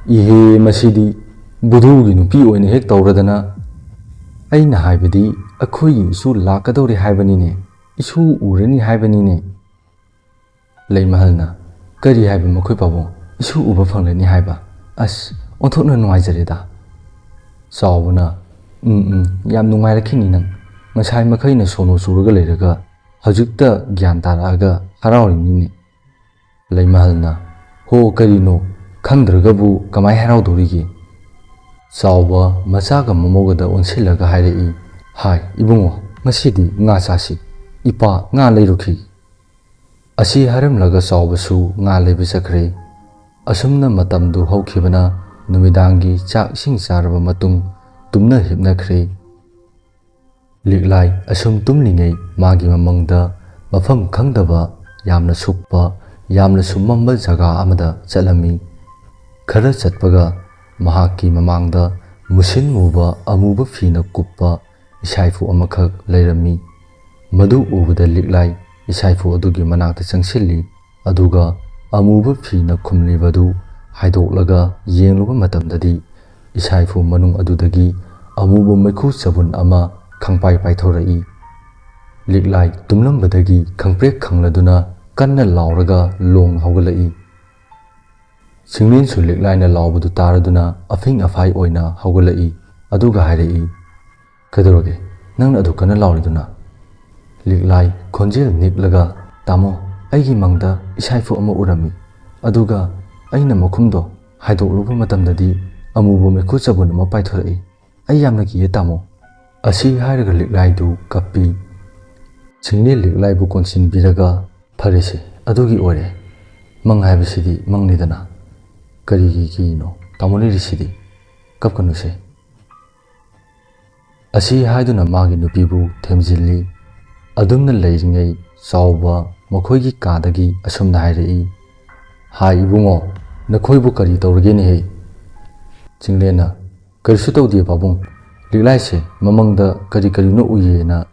"ꯏꯍꯦ, ꯃꯁꯤꯗꯤ ꯕꯨꯙꯨꯒꯤ ꯅꯨꯄꯤ ꯑꯣꯏꯅ ꯍꯦꯛ ꯇꯧꯔꯗꯅ꯫ ꯑꯩꯅ ꯍꯥꯏꯕꯗꯤ ꯑꯩꯈꯣꯏꯒꯤ ꯏꯁꯨ ꯂꯥꯛꯀꯗꯧꯔꯦ ꯍꯥꯏꯕꯅꯤꯅꯦ, ꯏꯁꯨ ꯎꯔꯅꯤ ꯍꯥꯏꯕꯅꯤꯅꯦ"꯫ ꯂꯩꯃꯍꯜꯅ, "ꯀꯔꯤ ꯍꯥꯏꯕ ꯃꯈꯣꯏ ꯄꯥꯕꯨꯡ? ꯏꯁꯨ ꯎꯕ ꯐꯪꯂꯅꯤ ꯍꯥꯏꯕ? ꯑꯁ, ꯑꯣꯟꯊꯣꯛꯅ ꯅꯨꯡꯉꯥꯏꯖꯔꯦꯗ"꯫ ꯆꯥꯎꯕꯅ, "ꯎꯝ, ꯎꯝ, ꯌꯥꯝ ꯅꯨꯡꯉꯥꯏꯔꯛꯈꯤꯅꯤ ꯅꯪ꯫ ꯉꯁꯥꯏ ꯃꯈꯩꯅ ꯁꯣꯅꯣ ꯆꯨꯔꯒ ꯂꯩꯔꯒ ꯍꯧꯖꯤꯛꯇ ꯒ꯭ꯌꯥꯟ ꯇꯥꯔꯛꯑꯒ ꯍꯔꯥꯎꯔꯤꯅꯤꯅꯦ꯫ ꯂꯩꯃꯍꯜꯅ, "ꯍꯣ, ꯀꯔꯤꯅꯣ? ꯈꯪꯗ꯭ꯔꯒꯕꯨ ꯀꯃꯥꯏ ꯍꯔꯥꯎꯗꯧꯔꯤꯒꯦ?" ꯆꯥꯎꯕ ꯃꯆꯥꯒ ꯃꯃꯧꯒꯗ ꯑꯣꯟꯁꯤꯜꯂꯒ ꯍꯥꯏꯔꯛꯏ, "ꯍꯥꯏ, ꯏꯕꯨꯡꯉꯣ, ꯉꯁꯤꯗꯤ ꯉꯥ ꯆꯥꯁꯤ꯫ ꯏꯄꯥ ꯉꯥ ꯂꯩꯔꯨꯈꯤ"꯫ ꯑꯁꯤ ꯍꯥꯏꯔꯝꯂꯒ ꯆꯥꯎꯕꯁꯨ ꯉꯥ ꯂꯩꯕ ꯆꯠꯈ꯭ꯔꯦ꯫ ꯑꯁꯨꯝꯅ ꯃꯇꯝꯗꯨ ꯍꯧꯈꯤꯕꯅ ꯅꯨꯃꯤꯗꯥꯡꯒꯤ ꯆꯥꯛ ꯏꯁꯤꯡ ꯆꯥꯔꯕ ꯃꯇꯨꯡ ꯇꯨꯝꯅ ꯍꯤꯞꯅꯈ꯭ꯔꯦ꯫ ꯂꯤꯛꯂꯥꯏ ꯑꯁꯨꯝ ꯇꯨꯝꯂꯤꯉꯩ ꯃꯥꯒꯤ ꯃꯃꯪꯗ ꯃꯐꯝ ꯈꯪꯗꯕ, ꯌꯥꯝꯅ ꯁꯨꯛꯄ, ꯌꯥꯝꯅꯁꯨ ꯃꯝꯕ ꯖꯒꯥ ꯑꯃꯗ ꯆꯠꯂꯝꯃꯤ꯫ ꯈꯔ ꯆꯠꯄꯒ ꯃꯍꯥꯛꯀꯤ ꯃꯃꯥꯡꯗ ꯃꯨꯁꯤꯟ ꯃꯨꯕ ꯑꯃꯨꯕ ꯐꯤꯅ ꯀꯨꯞꯄ ꯏꯁꯥꯏꯐꯨ ꯑꯃꯈꯛ ꯂꯩꯔꯝꯃꯤ꯫ ꯃꯗꯨ ꯎꯕꯗ ꯂꯤꯛꯂꯥꯏ ꯏꯁꯥꯏꯐꯨ ꯑꯗꯨꯒꯤ ꯃꯅꯥꯛꯇ ꯆꯪꯁꯤꯜꯂꯤ꯫ ꯑꯗꯨꯒ ꯑꯃꯨꯕ ꯐꯤꯅ ꯈꯨꯝꯂꯤꯕꯗꯨ ꯍꯥꯏꯗꯣꯛꯂꯒ ꯌꯦꯡꯂꯨꯕ ꯃꯇꯝꯗꯗꯤ ꯏꯁꯥꯏꯐꯨ ꯃꯅꯨꯡ ꯑꯗꯨꯗꯒꯤ ꯑꯃꯨꯕ ꯃꯩꯈꯨ ꯆꯕꯨꯟ ꯑꯃ ꯈꯪꯄꯥꯏ ꯄꯥꯏꯊꯣꯔꯛꯏ꯫ ꯂꯤꯛꯂꯥꯏ ꯇꯨꯝꯂꯝꯕꯗꯒꯤ ꯈꯪꯄ꯭ꯔꯦꯛ ꯈꯪꯂꯗꯨꯅ ꯀꯟꯅ ꯂꯥꯎꯔꯒ ꯂꯣꯡꯅ ꯍꯧꯒꯠꯂꯛꯏ꯫ ꯆꯤꯡꯂꯦꯟꯁꯨ ꯂꯤꯛꯂꯥꯏꯅ ꯂꯥꯎꯕꯗꯨ ꯇꯥꯔꯗꯨꯅ ꯑꯐꯤꯡ ꯑꯐꯥꯏ ꯑꯣꯏꯅ ꯍꯧꯒꯠꯂꯛꯏ꯫ ꯑꯗꯨꯒ ꯍꯥꯏꯔꯛꯏ, "ꯀꯩꯗꯧꯔꯒꯦ? ꯅꯪꯅ ꯑꯗꯨ ꯀꯟꯅ ꯂꯥꯎꯔꯤꯗꯨꯅ?" ꯂꯤꯛꯂꯥꯏ ꯈꯣꯟꯖꯦꯜ ꯅꯤꯛꯂꯒ, "ꯇꯥꯃꯣ, ꯑꯩꯒꯤ ꯃꯪꯗ ꯏꯁꯥꯏꯐꯨ ꯑꯃ ꯎꯔꯝꯃꯤ꯫ ꯑꯗꯨꯒ ꯑꯩꯅ ꯃꯈꯨꯝꯗꯣ ꯍꯥꯏꯗꯣꯛꯂꯨꯕ ꯃꯇꯝꯗꯗꯤ ꯑꯃꯨꯕ ꯃꯩꯈꯨ ꯆꯕꯨꯟ ꯑꯃ ꯄꯥꯏꯊꯣꯔꯛꯏ꯫ ꯑꯩ ꯌꯥꯝꯅ ꯀꯤꯌꯦ, ꯇꯥꯃꯣ"꯫ ꯑꯁꯤ ꯍꯥꯏꯔꯒ ꯂꯤꯛꯂꯥꯏꯗꯨ ꯀꯞꯄꯤ꯫ ꯆꯤꯡꯂꯦꯟ ꯂꯤꯛꯂꯥꯏꯕꯨ ꯀꯣꯟꯁꯤꯟꯕꯤꯔꯒ, "ꯐꯔꯦꯁꯦ, ꯑꯗꯨꯒꯤ ꯑꯣꯏꯔꯦ꯫ ꯃꯪ ꯍꯥꯏꯕꯁꯤꯗꯤ ꯃꯪꯅꯤꯗꯅ꯫ ꯀꯔꯤꯒꯤ ꯀꯤꯔꯤꯅꯣ? ꯇꯥꯃꯣ ꯂꯩꯔꯤꯁꯤꯗꯤ꯫ ꯀꯞꯀꯅꯨꯁꯦ"꯫ ꯑꯁꯤ ꯍꯥꯏꯗꯨꯅ ꯃꯥꯒꯤ ꯅꯨꯄꯤꯕꯨ ꯊꯦꯝꯖꯤꯜꯂꯤ꯫ ꯑꯗꯨꯝꯅ ꯂꯩꯔꯤꯉꯩ ꯆꯥꯎꯕ ꯃꯈꯣꯏꯒꯤ ꯀꯥꯗꯒꯤ ꯑꯁꯨꯝꯅ ꯍꯥꯏꯔꯛꯏ, "ꯍꯥꯏ ꯏꯕꯨꯡꯉꯣ, ꯅꯈꯣꯏꯕꯨ ꯀꯔꯤ ꯇꯧꯔꯒꯦꯅꯦꯍꯦ?" ꯆꯤꯡꯂꯦꯟꯅ, "ꯀꯔꯤꯁꯨ ꯇꯧꯗꯦ ꯄꯥꯕꯨꯡ, ꯂꯤꯛꯂꯥꯏꯁꯦ ꯃꯃꯪꯗ ꯀꯔꯤ ꯀꯔꯤꯅꯣ ꯎꯏꯌꯦꯅ"꯫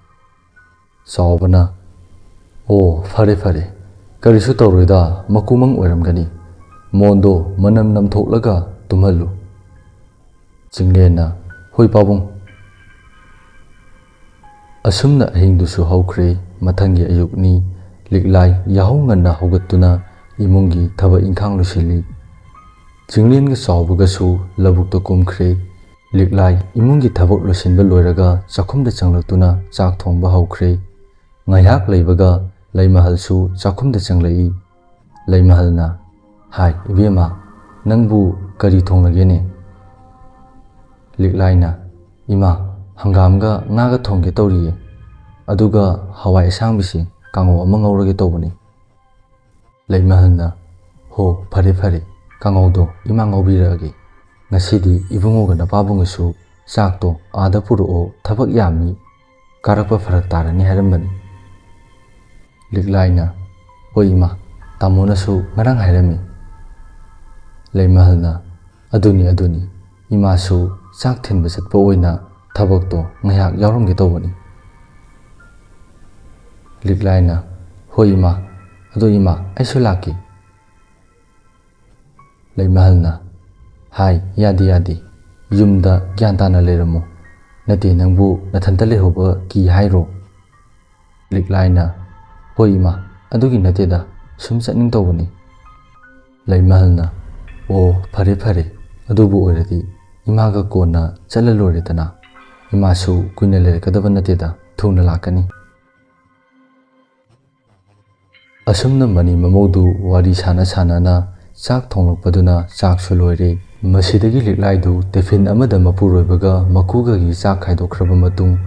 ꯆꯥꯎꯕꯅ, "ꯑꯣ, ꯐꯔꯦ ꯐꯔꯦ, ꯀꯔꯤꯁꯨ ꯇꯧꯔꯣꯏꯗ, ꯃꯀꯨꯃꯪ ꯑꯣꯏꯔꯝꯒꯅꯤ꯫ ꯃꯣꯟꯗꯣ ꯃꯅꯝ ꯅꯝꯊꯣꯛꯂꯒ ꯇꯨꯝꯍꯜꯂꯨ"꯫ ꯆꯤꯡꯂꯦꯟꯅ, "ꯍꯣꯏ ꯄꯥꯕꯨꯡ"꯫ ꯑꯁꯨꯝꯅ ꯑꯍꯤꯡꯗꯨꯁꯨ ꯍꯧꯈ꯭ꯔꯦ꯫ ꯃꯊꯪꯒꯤ ꯑꯌꯨꯛꯅꯤ꯫ ꯂꯤꯛꯂꯥꯏ ꯌꯥꯍꯧ ꯉꯟꯅ ꯍꯧꯒꯠꯇꯨꯅ ꯏꯃꯨꯡꯒꯤ ꯊꯕꯛ ꯏꯪꯈꯥꯡ ꯂꯣꯏꯁꯤꯜꯂꯤ꯫ ꯆꯤꯡꯂꯦꯟꯒ ꯆꯥꯎꯕꯒꯁꯨ ꯂꯧꯕꯨꯛꯇ ꯀꯨꯝꯈ꯭ꯔꯦ꯫ ꯂꯤꯛꯂꯥꯏ ꯏꯃꯨꯡꯒꯤ ꯊꯕꯛ ꯂꯣꯏꯁꯤꯟꯕ ꯂꯣꯏꯔꯒ ꯆꯥꯛꯈꯨꯝꯗ ꯆꯪꯂꯛꯇꯨꯅ ꯆꯥꯛ ꯊꯣꯡꯕ ꯍꯧꯈ꯭ꯔꯦ꯫ ꯉꯥꯏꯍꯥꯛ ꯂꯩꯕꯒ ꯂꯩꯃꯍꯜꯁꯨ ꯆꯥꯛꯈꯨꯝꯗ ꯆꯪꯂꯛꯏ꯫ ꯂꯩꯃꯍꯜꯅ, "ꯍꯥꯏ, ꯏꯕꯦꯝꯃ, ꯅꯪꯕꯨ ꯀꯔꯤ ꯊꯣꯡꯂꯒꯦꯅꯦ?" ꯂꯤꯛꯂꯥꯏꯅ, "ꯏꯃꯥ, ꯍꯪꯒꯥꯝꯒ ꯉꯥꯒ ꯊꯣꯡꯒꯦ ꯇꯧꯔꯤꯌꯦ, ꯑꯗꯨꯒ ꯍꯋꯥꯏ ꯑꯁꯥꯡꯕꯤꯁꯦ ꯀꯥꯡꯉꯧ ꯑꯃ ꯉꯧꯔꯒꯦ ꯇꯧꯕꯅꯤ꯫" ꯂꯩꯃꯍꯜꯅ, "ꯍꯣ, ꯐꯔꯦ ꯐꯔꯦ, ꯀꯥꯡꯉꯧꯗꯣ ꯏꯃꯥ ꯉꯧꯕꯤꯔꯛꯑꯒꯦ꯫ ꯉꯁꯤꯗꯤ ꯏꯕꯨꯡꯉꯣꯒ ꯅꯄꯥꯕꯨꯡꯒꯁꯨ ꯆꯥꯛꯇꯣ ꯑꯥꯗ ꯄꯨꯔꯛꯑꯣ, ꯊꯕꯛ ꯌꯥꯝꯃꯤ, ꯀꯥꯔꯛꯄ ꯐꯔꯛ ꯇꯥꯔꯅꯤ ꯍꯥꯏꯔꯝꯕꯅꯤ꯫" ꯂꯤꯛꯂꯥꯏꯅ, "ꯍꯣꯏ ꯏꯃꯥ, ꯇꯥꯃꯣꯅꯁꯨ ꯉꯔꯥꯡ ꯍꯥꯏꯔꯝꯃꯤ꯫" ꯂꯩꯃꯍꯜꯅ, "ꯑꯗꯨꯅꯤ, ꯑꯗꯨꯅꯤ, ꯏꯃꯥꯁꯨ ꯆꯥꯛ ꯊꯤꯟꯕ ꯆꯠꯄ ꯑꯣꯏꯅ ꯊꯕꯛꯇꯣ ꯉꯥꯏꯍꯥꯛ ꯌꯥꯎꯔꯝꯒꯦ ꯇꯧꯕꯅꯤ꯫" ꯂꯤꯛꯂꯥꯏꯅ, "ꯍꯣꯏ ꯏꯃꯥ, ꯑꯗꯣ ꯏꯃꯥ, ꯑꯩꯁꯨ ꯂꯥꯛꯀꯦ꯫" ꯂꯩꯃꯍꯜꯅ, "ꯍꯥꯏ, ꯌꯥꯗꯦ, ꯌꯥꯗꯦ, ꯌꯨꯝꯗ ꯒ꯭ꯌꯥꯟ ꯇꯥꯅ ꯂꯩꯔꯝꯃꯨ꯫ ꯅꯠꯇꯦ, ꯅꯪꯕꯨ ꯅꯊꯟꯇ ꯂꯩꯍꯧꯕ ꯀꯤ ꯍꯥꯏꯔꯣ?" ꯂꯤꯛꯂꯥꯏꯅ, "ꯍꯣꯏ ꯏꯃꯥ, ꯑꯗꯨꯒꯤ ꯅꯠꯇꯦꯗ, ꯁꯨꯝ ꯆꯠꯅꯤꯡ ꯇꯧꯕꯅꯤ꯫" ꯂꯩꯃꯍꯜꯅ, "ꯑꯣ, ꯐꯔꯦ ꯐꯔꯦ, ꯑꯗꯨꯕꯨ ꯑꯣꯏꯔꯗꯤ ꯏꯃꯥꯒ ꯀꯣꯟꯅ ꯆꯠꯂ ꯂꯣꯏꯔꯦꯗꯅ꯫ ꯏꯃꯥꯁꯨ ꯀꯨꯏꯅ ꯂꯩꯔꯛꯀꯗꯕ ꯅꯠꯇꯦꯗ, ꯊꯨꯅ ꯂꯥꯛꯀꯅꯤ꯫" ꯑꯁꯨꯝꯅ ꯃꯅꯤ ꯃꯃꯧꯗꯨ ꯋꯥꯔꯤ ꯁꯥꯟꯅ ꯁꯥꯟꯅꯅ ꯆꯥꯛ ꯊꯣꯡꯂꯛꯄꯗꯨꯅ ꯆꯥꯛꯁꯨ ꯂꯣꯏꯔꯦ꯫ ꯃꯁꯤꯗꯒꯤ ꯂꯤꯛꯂꯥꯏꯗꯨ ꯇꯤꯐꯤꯟ ꯑꯃꯗ ꯃꯄꯨꯔꯣꯏꯕꯒ ꯃꯀꯨꯒꯒꯤ ꯆꯥꯛ ꯈꯥꯏꯗꯣꯛꯈ꯭ꯔꯕ ꯃꯇꯨꯡ,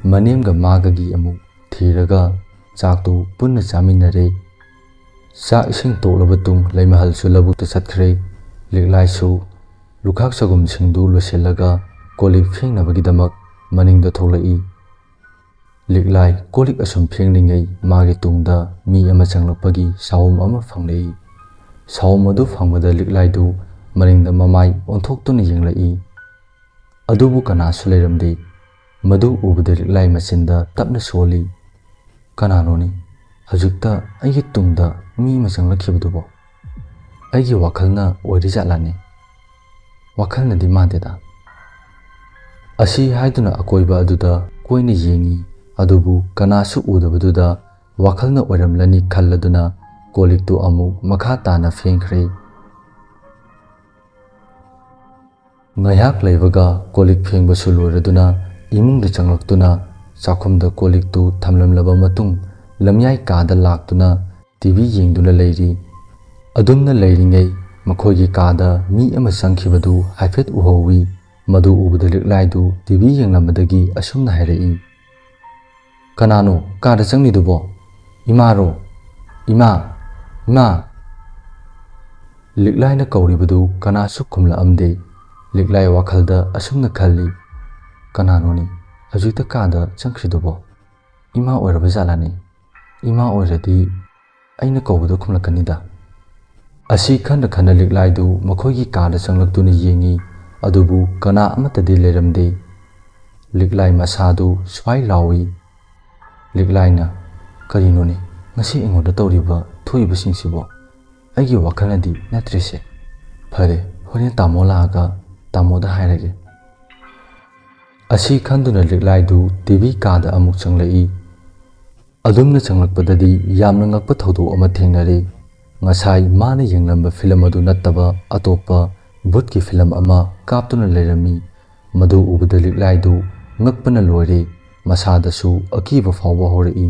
ꯃꯅꯦꯝꯒ ꯃꯥꯒꯒꯤ ꯑꯃꯨꯛ ꯊꯤꯔꯒ ꯆꯥꯛꯇꯨ ꯄꯨꯟꯅ ꯆꯥꯃꯤꯟꯅꯔꯦ꯫ ꯆꯥꯛ ꯏꯁꯤꯡ ꯇꯣꯛꯂꯕ ꯇꯨꯡ ꯂꯩꯃꯍꯜꯁꯨ ꯂꯧꯕꯨꯛꯇ ꯆꯠꯈ꯭ꯔꯦ꯫ ꯂꯤꯛꯂꯥꯏꯁꯨ ꯂꯨꯈꯥꯛ ꯆꯒꯨꯝꯁꯤꯡꯗꯨ ꯂꯣꯏꯁꯤꯜꯂꯒ ꯀꯣꯜ ꯂꯤꯛ ꯐꯦꯡꯅꯕꯒꯤꯗꯃꯛ ꯃꯅꯤꯡꯗ ꯊꯣꯛꯂꯛꯏ꯫ ꯂꯤꯛꯂꯥꯏ ꯀꯣꯜ ꯂꯤꯛ ꯑꯁꯨꯝ ꯐꯦꯡꯂꯤꯉꯩ ꯃꯥꯒꯤ ꯇꯨꯡꯗ ꯃꯤ ꯑꯃ ꯆꯪꯂꯛꯄꯒꯤ ꯁꯥꯎꯝ ꯑꯃ ꯐꯪꯂꯛꯏ꯫ ꯁꯥꯎꯝ ꯑꯗꯨ ꯐꯪꯕꯗ ꯂꯤꯛꯂꯥꯏꯗꯨ ꯃꯅꯤꯡꯗ ꯃꯃꯥꯏ ꯑꯣꯟꯊꯣꯛꯇꯨꯅ ꯌꯦꯡꯂꯛꯏ꯫ ꯑꯗꯨꯕꯨ ꯀꯅꯥꯁꯨ ꯂꯩꯔꯝꯗꯦ꯫ ꯃꯗꯨ ꯎꯕꯗ ꯂꯤꯛꯂꯥꯏ ꯃꯆꯤꯟꯗ ꯇꯞꯅ ꯁꯣꯜꯂꯤ꯫ "ꯀꯅꯥꯅꯣꯅꯤ? ꯍꯧꯖꯤꯛꯇ ꯑꯩꯒꯤ ꯇꯨꯡꯗ ꯃꯤ ꯑꯃ ꯆꯪꯂꯛꯈꯤꯕꯗꯨꯕꯣ? ꯑꯩꯒꯤ ꯋꯥꯈꯜꯅ ꯑꯣꯏꯔꯤꯖꯥꯠꯂꯥꯅꯦ? ꯋꯥꯈꯜꯅꯗꯤ ꯃꯥꯟꯗꯦꯗ꯫" ꯑꯁꯤ ꯍꯥꯏꯗꯨꯅ ꯑꯀꯣꯏꯕ ꯑꯗꯨꯗ ꯀꯣꯏꯅ ꯌꯦꯡꯉꯤ, ꯑꯗꯨꯕꯨ ꯀꯅꯥꯁꯨ ꯎꯗꯕꯗꯨꯗ ꯋꯥꯈꯜꯅ ꯑꯣꯏꯔꯝꯂꯅꯤ ꯈꯜꯂꯗꯨꯅ ꯀꯣꯜ ꯂꯤꯛꯇꯨ ꯑꯃꯨꯛ ꯃꯈꯥ ꯇꯥꯅ ꯐꯦꯡꯈ꯭ꯔꯦ꯫ ꯉꯥꯏꯍꯥꯛ ꯂꯩꯕꯒ ꯀꯣꯜ ꯂꯤꯛ ꯐꯦꯡꯕꯁꯨ ꯂꯣꯏꯔꯗꯨꯅ ꯏꯃꯨꯡꯗ ꯆꯪꯂꯛꯇꯨꯅ ꯆꯥꯛꯈꯨꯝꯗ ꯀꯣꯜ ꯂꯤꯛꯇꯨ ꯊꯝꯂꯝꯂꯕ ꯃꯇꯨꯡ ꯂꯝꯌꯥꯏ ꯀꯥꯗ ꯂꯥꯛꯇꯨꯅ ꯇꯤ ꯚꯤ ꯌꯦꯡꯗꯨꯅ ꯂꯩꯔꯤ꯫ ꯑꯗꯨꯝꯅ ꯂꯩꯔꯤꯉꯩ ꯃꯈꯣꯏꯒꯤ ꯀꯥꯗ ꯃꯤ ꯑꯃ ꯆꯪꯈꯤꯕꯗꯨ ꯍꯥꯏꯐꯦꯠ ꯎꯍꯧꯏ꯫ ꯃꯗꯨ ꯎꯕꯗ ꯂꯤꯛꯂꯥꯏꯗꯨ ꯇꯤ ꯚꯤ ꯌꯦꯡꯂꯝꯕꯗꯒꯤ ꯑꯁꯨꯝꯅ ꯍꯥꯏꯔꯛꯏ, "ꯀꯅꯥꯅꯣ ꯀꯥꯗ ꯆꯪꯂꯤꯗꯨꯕꯣ? ꯏꯃꯥꯔꯣ? ꯏꯃꯥ! ꯏꯃꯥ!" ꯂꯤꯛꯂꯥꯏꯅ ꯀꯧꯔꯤꯕꯗꯨ ꯀꯅꯥꯁꯨ ꯈꯨꯝꯂꯛꯑꯝꯗꯦ꯫ ꯂꯤꯛꯂꯥꯏ ꯋꯥꯈꯜꯗ ꯑꯁꯨꯝꯅ ꯈꯜꯂꯤ, "ꯀꯅꯥꯅꯣꯅꯤ ꯍꯧꯖꯤꯛꯇ ꯀꯥꯗ ꯆꯪꯈ꯭ꯔꯤꯗꯨꯕꯣ? ꯏꯃꯥ ꯑꯣꯏꯔꯕ ꯖꯥꯠꯂꯥꯅꯤ? ꯏꯃꯥ ꯑꯣꯏꯔꯗꯤ ꯑꯩꯅ ꯀꯧꯕꯗ ꯈꯨꯝꯂꯛꯀꯅꯤꯗ"꯫ ꯑꯁꯤ ꯈꯟꯅ ꯈꯟꯅ ꯂꯤꯛꯂꯥꯏꯗꯨ ꯃꯈꯣꯏꯒꯤ ꯀꯥꯗ ꯆꯪꯂꯛꯇꯨꯅ ꯌꯦꯡꯉꯤ, ꯑꯗꯨꯕꯨ ꯀꯅꯥ ꯑꯃꯠꯇꯗꯤ ꯂꯩꯔꯝꯗꯦ꯫ ꯂꯤꯛꯂꯥꯏ ꯃꯁꯥꯗꯨ ꯁ꯭ꯋꯥꯏ ꯂꯥꯎꯏ꯫ ꯂꯤꯛꯂꯥꯏꯅ, "ꯀꯔꯤꯅꯣꯅꯦ ꯉꯁꯤ ꯑꯩꯉꯣꯟꯗ ꯇꯧꯔꯤꯕ ꯊꯣꯛꯏꯕꯁꯤꯡꯁꯤꯕꯣ? ꯑꯩꯒꯤ ꯋꯥꯈꯜꯅꯗꯤ ꯅꯠꯇ꯭ꯔꯤꯁꯦ꯫ ꯐꯔꯦ, ꯍꯣꯔꯦꯟ ꯇꯥꯃꯣ ꯂꯥꯛꯑꯒ ꯇꯥꯃꯣꯗ ꯍꯥꯏꯔꯒꯦ"꯫ ꯑꯁꯤ ꯈꯟꯗꯨꯅ ꯂꯤꯛꯂꯥꯏꯗꯨ ꯇꯤ ꯚꯤ ꯀꯥꯗ ꯑꯃꯨꯛ ꯆꯪꯂꯛꯏ꯫ ꯑꯗꯨꯝꯅ ꯆꯪꯂꯛꯄꯗꯗꯤ ꯌꯥꯝꯅ ꯉꯛꯄ ꯊꯧꯗꯣꯛ ꯑꯃ ꯊꯦꯡꯅꯔꯦ꯫ ꯉꯁꯥꯏ ꯃꯥꯅ ꯌꯦꯡꯂꯝꯕ ꯐꯤꯂꯝ ꯑꯗꯨ ꯅꯠꯇꯕ ꯑꯇꯣꯞꯄ ꯚꯨꯠꯀꯤ ꯐꯤꯂꯝ ꯑꯃ ꯀꯥꯞꯇꯨꯅ ꯂꯩꯔꯝꯃꯤ꯫ ꯃꯗꯨ ꯎꯕꯗ ꯂꯤꯛꯂꯥꯏꯗꯨ ꯉꯛꯄꯅ ꯂꯣꯏꯔꯦ꯫ ꯃꯁꯥꯗꯁꯨ ꯑꯀꯤꯕ ꯐꯥꯎꯕ ꯍꯧꯔꯛꯏ꯫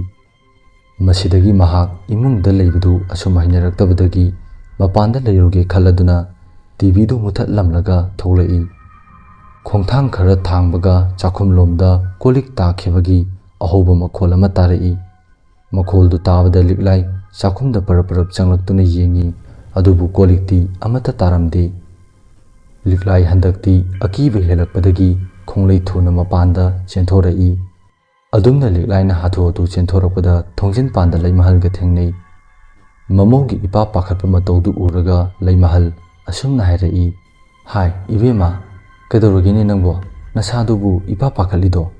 ꯃꯁꯤꯗꯒꯤ ꯃꯍꯥꯛ ꯏꯃꯨꯡꯗ ꯂꯩꯕꯗꯨ ꯑꯁꯨꯝ ꯍꯩꯅꯔꯛꯇꯕꯗꯒꯤ ꯃꯄꯥꯟꯗ ꯂꯩꯔꯨꯒꯦ ꯈꯜꯂꯗꯨꯅ ꯇꯤ ꯚꯤꯗꯨ ꯃꯨꯊꯠꯂꯝꯂꯒ ꯊꯣꯛꯂꯛꯏ꯫ ꯈꯣꯡꯊꯥꯡ ꯈꯔ ꯊꯥꯡꯕꯒ ꯆꯥꯛꯈꯨꯝꯂꯣꯝꯗ ꯀꯣꯜ ꯂꯤꯛ ꯇꯥꯈꯤꯕꯒꯤ ꯑꯍꯧꯕ ꯃꯈꯣꯜ ꯑꯃ ꯇꯥꯔꯛꯏ꯫ ꯃꯈꯣꯜꯗꯨ ꯇꯥꯕꯗ ꯂꯤꯛꯂꯥꯏ ꯆꯥꯛꯈꯨꯝꯗ ꯄꯔꯞ ꯄꯔꯞ ꯆꯪꯂꯛꯇꯨꯅ ꯌꯦꯡꯉꯤ, ꯑꯗꯨꯕꯨ ꯀꯣꯜ ꯂꯤꯛꯇꯤ ꯑꯃꯠꯇ ꯇꯥꯔꯝꯗꯦ꯫ ꯂꯤꯛꯂꯥꯏ ꯍꯟꯗꯛꯇꯤ ꯑꯀꯤꯕ ꯍꯦꯜꯂꯛꯄꯗꯒꯤ ꯈꯣꯡꯂꯩ ꯊꯨꯅ ꯃꯄꯥꯟꯗ ꯆꯦꯟꯊꯣꯔꯛꯏ꯫ ꯑꯗꯨꯝꯅ ꯂꯤꯛꯂꯥꯏꯅ ꯍꯥꯊꯨ ꯍꯥꯊꯨ ꯆꯦꯟꯊꯣꯔꯛꯄꯗ ꯊꯣꯡꯖꯤꯟ ꯄꯥꯟꯗ ꯂꯩꯃꯍꯜꯒ ꯊꯦꯡꯅꯩ꯫ ꯃꯃꯧꯒꯤ ꯏꯄꯥ ꯄꯥꯈꯠꯄ ꯃꯇꯧꯗꯨ ꯎꯔꯒ ꯂꯩꯃꯍꯜ ꯑꯁꯨꯝꯅ ꯍꯥꯏꯔꯛꯏ, "ꯍꯥꯏ, ꯏꯕꯦꯝꯃ, ꯀꯩꯗꯧꯔꯒꯦꯅꯦ ꯅꯪꯕꯣ? ꯅꯁꯥꯗꯨꯕꯨ ꯏꯄꯥ ꯄꯥꯈꯠꯂꯤꯗꯣ?"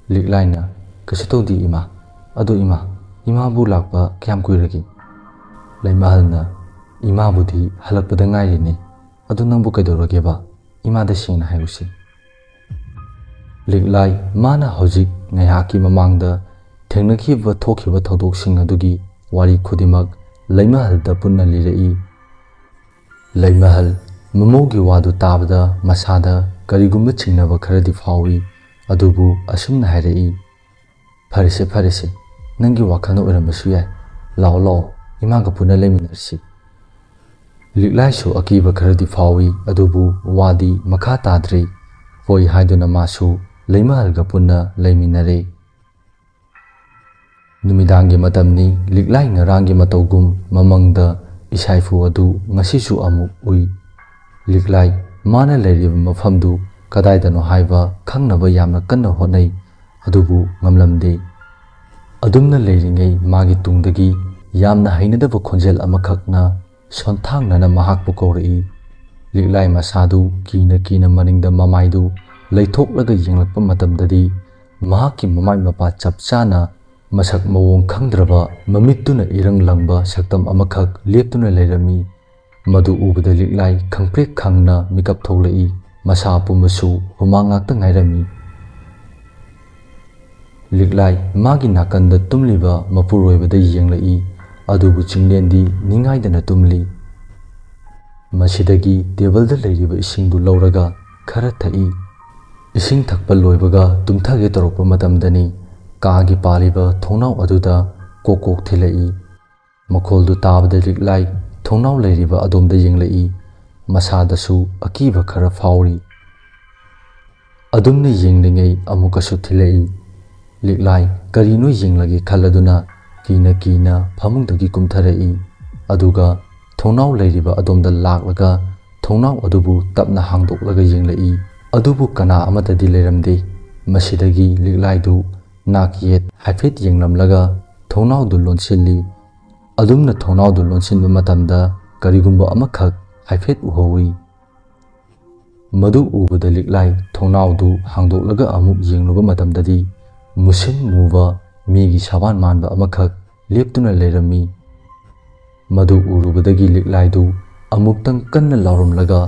ꯂꯤꯛꯂꯥꯏꯅ, "ꯀꯩꯁꯨ ꯇꯧꯗꯦ ꯏꯃꯥ꯫ ꯑꯗꯣ ꯏꯃꯥ, ꯏꯃꯥꯕꯨ ꯂꯥꯛꯄ ꯀꯌꯥꯝ ꯀꯨꯏꯔꯒꯦ?" ꯂꯩꯃꯍꯜꯅ, "ꯏꯃꯥꯕꯨꯗꯤ ꯍꯜꯂꯛꯄꯗ ꯉꯥꯏꯔꯤꯅꯦ꯫ ꯑꯗꯨ ꯅꯪꯕꯨ ꯀꯩꯗꯧꯔꯒꯦꯕ? ꯏꯃꯥꯗ ꯁꯦꯡꯅ ꯍꯥꯏꯔꯨꯁꯤ"꯫ ꯂꯤꯛꯂꯥꯏ ꯃꯥꯅ ꯍꯧꯖꯤꯛ ꯉꯥꯏꯍꯥꯛꯀꯤ ꯃꯃꯥꯡꯗ ꯊꯦꯡꯅꯈꯤꯕ ꯊꯣꯛꯈꯤꯕ ꯊꯧꯗꯣꯛꯁꯤꯡ ꯑꯗꯨꯒꯤ ꯋꯥꯔꯤ ꯈꯨꯗꯤꯡꯃꯛ ꯂꯩꯃꯍꯜꯗ ꯄꯨꯟꯅ ꯂꯤꯔꯛꯏ꯫ ꯂꯩꯃꯍꯜ, ꯃꯃꯧꯒꯤ ꯋꯥꯗꯨ ꯇꯥꯕꯗ ꯃꯁꯥꯗ ꯀꯔꯤꯒꯨꯝꯕ ꯆꯤꯡꯅꯕ ꯈꯔꯗꯤ ꯐꯥꯎꯏ꯫ ꯑꯗꯨꯕꯨ ꯑꯁꯨꯝꯅ ꯍꯥꯏꯔꯛꯏ, "ꯐꯔꯦꯁꯦ, ꯐꯔꯦꯁꯦ, ꯅꯪꯒꯤ ꯋꯥꯈꯜꯅ ꯑꯣꯏꯔꯝꯕꯁꯨ ꯌꯥꯏ꯫ ꯂꯥꯛꯑꯣ, ꯂꯥꯛꯑꯣ, ꯏꯃꯥꯒ ꯄꯨꯟꯅ ꯂꯩꯃꯤꯟꯅꯔꯁꯤ꯫" ꯂꯤꯛꯂꯥꯏꯁꯨ ꯑꯀꯤꯕ ꯈꯔꯗꯤ ꯐꯥꯎꯏ, ꯑꯗꯨꯕꯨ ꯋꯥꯗꯤ ꯃꯈꯥ ꯇꯥꯗ꯭ꯔꯦ꯫ ꯍꯣꯏ ꯍꯥꯏꯗꯨꯅ ꯃꯥꯁꯨ ꯂꯩꯃꯍꯜꯒ ꯄꯨꯟꯅ ꯂꯩꯃꯤꯟꯅꯔꯦ꯫ ꯅꯨꯃꯤꯗꯥꯡꯒꯤ ꯃꯇꯝꯅꯤ꯫ ꯂꯤꯛꯂꯥꯏ ꯉꯔꯥꯡꯒꯤ ꯃꯇꯧꯒꯨꯝ ꯃꯃꯪꯗ ꯏꯁꯥꯏꯐꯨ ꯑꯗꯨ ꯉꯁꯤꯁꯨ ꯑꯃꯨꯛ ꯎꯏ꯫ ꯂꯤꯛꯂꯥꯏ ꯃꯥꯅ ꯂꯩꯔꯤꯕ ꯃꯐꯝꯗꯨ ꯀꯗꯥꯏꯗꯅꯣ ꯍꯥꯏꯕ ꯈꯪꯅꯕ ꯌꯥꯝꯅ ꯀꯟꯅ ꯍꯣꯠꯅꯩ, ꯑꯗꯨꯕꯨ ꯉꯝꯂꯝꯗꯦ꯫ ꯑꯗꯨꯝꯅ ꯂꯩꯔꯤꯉꯩ ꯃꯥꯒꯤ ꯇꯨꯡꯗꯒꯤ ꯌꯥꯝꯅ ꯍꯩꯅꯗꯕ ꯈꯣꯟꯖꯦꯜ ꯑꯃꯈꯛꯅ ꯁꯣꯟꯊꯥꯡꯅꯅ ꯃꯍꯥꯛꯄꯨ ꯀꯧꯔꯛꯏ꯫ ꯂꯤꯛꯂꯥꯏ ꯃꯁꯥꯗꯨ ꯀꯤꯅ ꯀꯤꯅ ꯃꯅꯤꯡꯗ ꯃꯃꯥꯏꯗꯨ ꯂꯩꯊꯣꯛꯂꯒ ꯌꯦꯡꯂꯛꯄ ꯃꯇꯝꯗꯗꯤ ꯃꯍꯥꯛꯀꯤ ꯃꯃꯥꯏ ꯃꯄꯥ ꯆꯞ ꯆꯥꯅ ꯃꯁꯛ ꯃꯑꯣꯡ ꯈꯪꯗ꯭ꯔꯕ, ꯃꯃꯤꯠꯇꯨꯅ ꯏꯔꯪ ꯂꯪꯕ ꯁꯛꯇꯝ ꯑꯃꯈꯛ ꯂꯦꯞꯇꯨꯅ ꯂꯩꯔꯝꯃꯤ꯫ ꯃꯗꯨ ꯎꯕꯗ ꯂꯤꯛꯂꯥꯏ ꯈꯪꯄ꯭ꯔꯦꯛ ꯈꯪꯅ ꯃꯤꯀꯞ ꯊꯣꯛꯂꯛꯏ꯫ ꯃꯁꯥ ꯄꯨꯝꯕꯁꯨ ꯍꯨꯃꯥꯡ ꯉꯥꯛꯇ ꯉꯥꯏꯔꯝꯃꯤ꯫ ꯂꯤꯛꯂꯥꯏ ꯃꯥꯒꯤ ꯅꯥꯀꯟꯗ ꯇꯨꯝꯂꯤꯕ ꯃꯄꯨꯔꯣꯏꯕꯗ ꯌꯦꯡꯂꯛꯏ, ꯑꯗꯨꯕꯨ ꯆꯤꯡꯂꯦꯟꯗꯤ ꯅꯤꯡꯉꯥꯏꯗꯅ ꯇꯨꯝꯂꯤ꯫ ꯃꯁꯤꯗꯒꯤ ꯇꯦꯕꯜꯗ ꯂꯩꯔꯤꯕ ꯏꯁꯤꯡꯗꯨ ꯂꯧꯔꯒ ꯈꯔ ꯊꯛꯏ꯫ ꯏꯁꯤꯡ ꯊꯛꯄ ꯂꯣꯏꯕꯒ ꯇꯨꯝꯊꯒꯦ ꯇꯧꯔꯛꯄ ꯃꯇꯝꯗꯅꯤ ꯀꯥꯒꯤ ꯄꯥꯜꯂꯤꯕ ꯊꯣꯡꯅꯥꯎ ꯑꯗꯨꯗ ꯀꯣꯛ ꯀꯣꯛ ꯊꯤꯜꯂꯛꯏ꯫ ꯃꯈꯣꯜꯗꯨ ꯇꯥꯕꯗ ꯂꯤꯛꯂꯥꯏ ꯊꯣꯡꯅꯥꯎ ꯂꯩꯔꯤꯕ ꯑꯗꯣꯝꯗ ꯌꯦꯡꯂꯛꯏ꯫ ꯃꯁꯥꯗꯁꯨ ꯑꯀꯤꯕ ꯈꯔ ꯐꯥꯎꯔꯤ꯫ ꯑꯗꯨꯝꯅ ꯌꯦꯡꯂꯤꯉꯩ ꯑꯃꯨꯛꯀꯁꯨ ꯊꯤꯜꯂꯛꯏ꯫ ꯂꯤꯛꯂꯥꯏ ꯀꯔꯤꯅꯣ ꯌꯦꯡꯂꯒꯦ ꯈꯜꯂꯗꯨꯅ ꯀꯤꯅ ꯀꯤꯅ ꯐꯃꯨꯡꯗꯒꯤ ꯀꯨꯝꯊꯔꯛꯏ꯫ ꯑꯗꯨꯒ ꯊꯣꯡꯅꯥꯎ ꯂꯩꯔꯤꯕ ꯑꯗꯣꯝꯗ ꯂꯥꯛꯂꯒ ꯊꯣꯡꯅꯥꯎ ꯑꯗꯨꯕꯨ ꯇꯞꯅ ꯍꯥꯡꯗꯣꯛꯂꯒ ꯌꯦꯡꯂꯛꯏ꯫ ꯑꯗꯨꯕꯨ ꯀꯅꯥ ꯑꯃꯠꯇꯗꯤ ꯂꯩꯔꯝꯗꯦ꯫ ꯃꯁꯤꯗꯒꯤ ꯂꯤꯛꯂꯥꯏꯗꯨ ꯅꯥꯛ ꯌꯦꯠ ꯍꯥꯏꯐꯦꯠ ꯌꯦꯡꯂꯝꯂꯒ ꯊꯣꯡꯅꯥꯎꯗꯨ ꯂꯣꯟꯁꯤꯜꯂꯤ꯫ ꯑꯗꯨꯝꯅ ꯊꯣꯡꯅꯥꯎꯗꯨ ꯂꯣꯟꯁꯤꯟꯕ ꯃꯇꯝꯗ ꯀꯔꯤꯒꯨꯝꯕ ꯑꯃꯈꯛ ꯍꯥꯏꯐꯦꯠ ꯎꯍꯧꯏ꯫ ꯃꯗꯨ ꯎꯕꯗ ꯂꯤꯛꯂꯥꯏ ꯊꯣꯡꯅꯥꯎꯗꯨ ꯍꯥꯡꯗꯣꯛꯂꯒ ꯑꯃꯨꯛ ꯌꯦꯡꯂꯨꯕ ꯃꯇꯝꯗꯗꯤ ꯃꯨꯁꯤꯟ ꯃꯨꯕ ꯃꯤꯒꯤ ꯁꯕꯥꯟ ꯃꯥꯟꯕ ꯑꯃꯈꯛ ꯂꯦꯞꯇꯨꯅ ꯂꯩꯔꯝꯃꯤ꯫ ꯃꯗꯨ ꯎꯔꯨꯕꯗꯒꯤ ꯂꯤꯛꯂꯥꯏꯗꯨ ꯑꯃꯨꯛꯇꯪ ꯀꯟꯅ ꯂꯥꯎꯔꯝꯂꯒ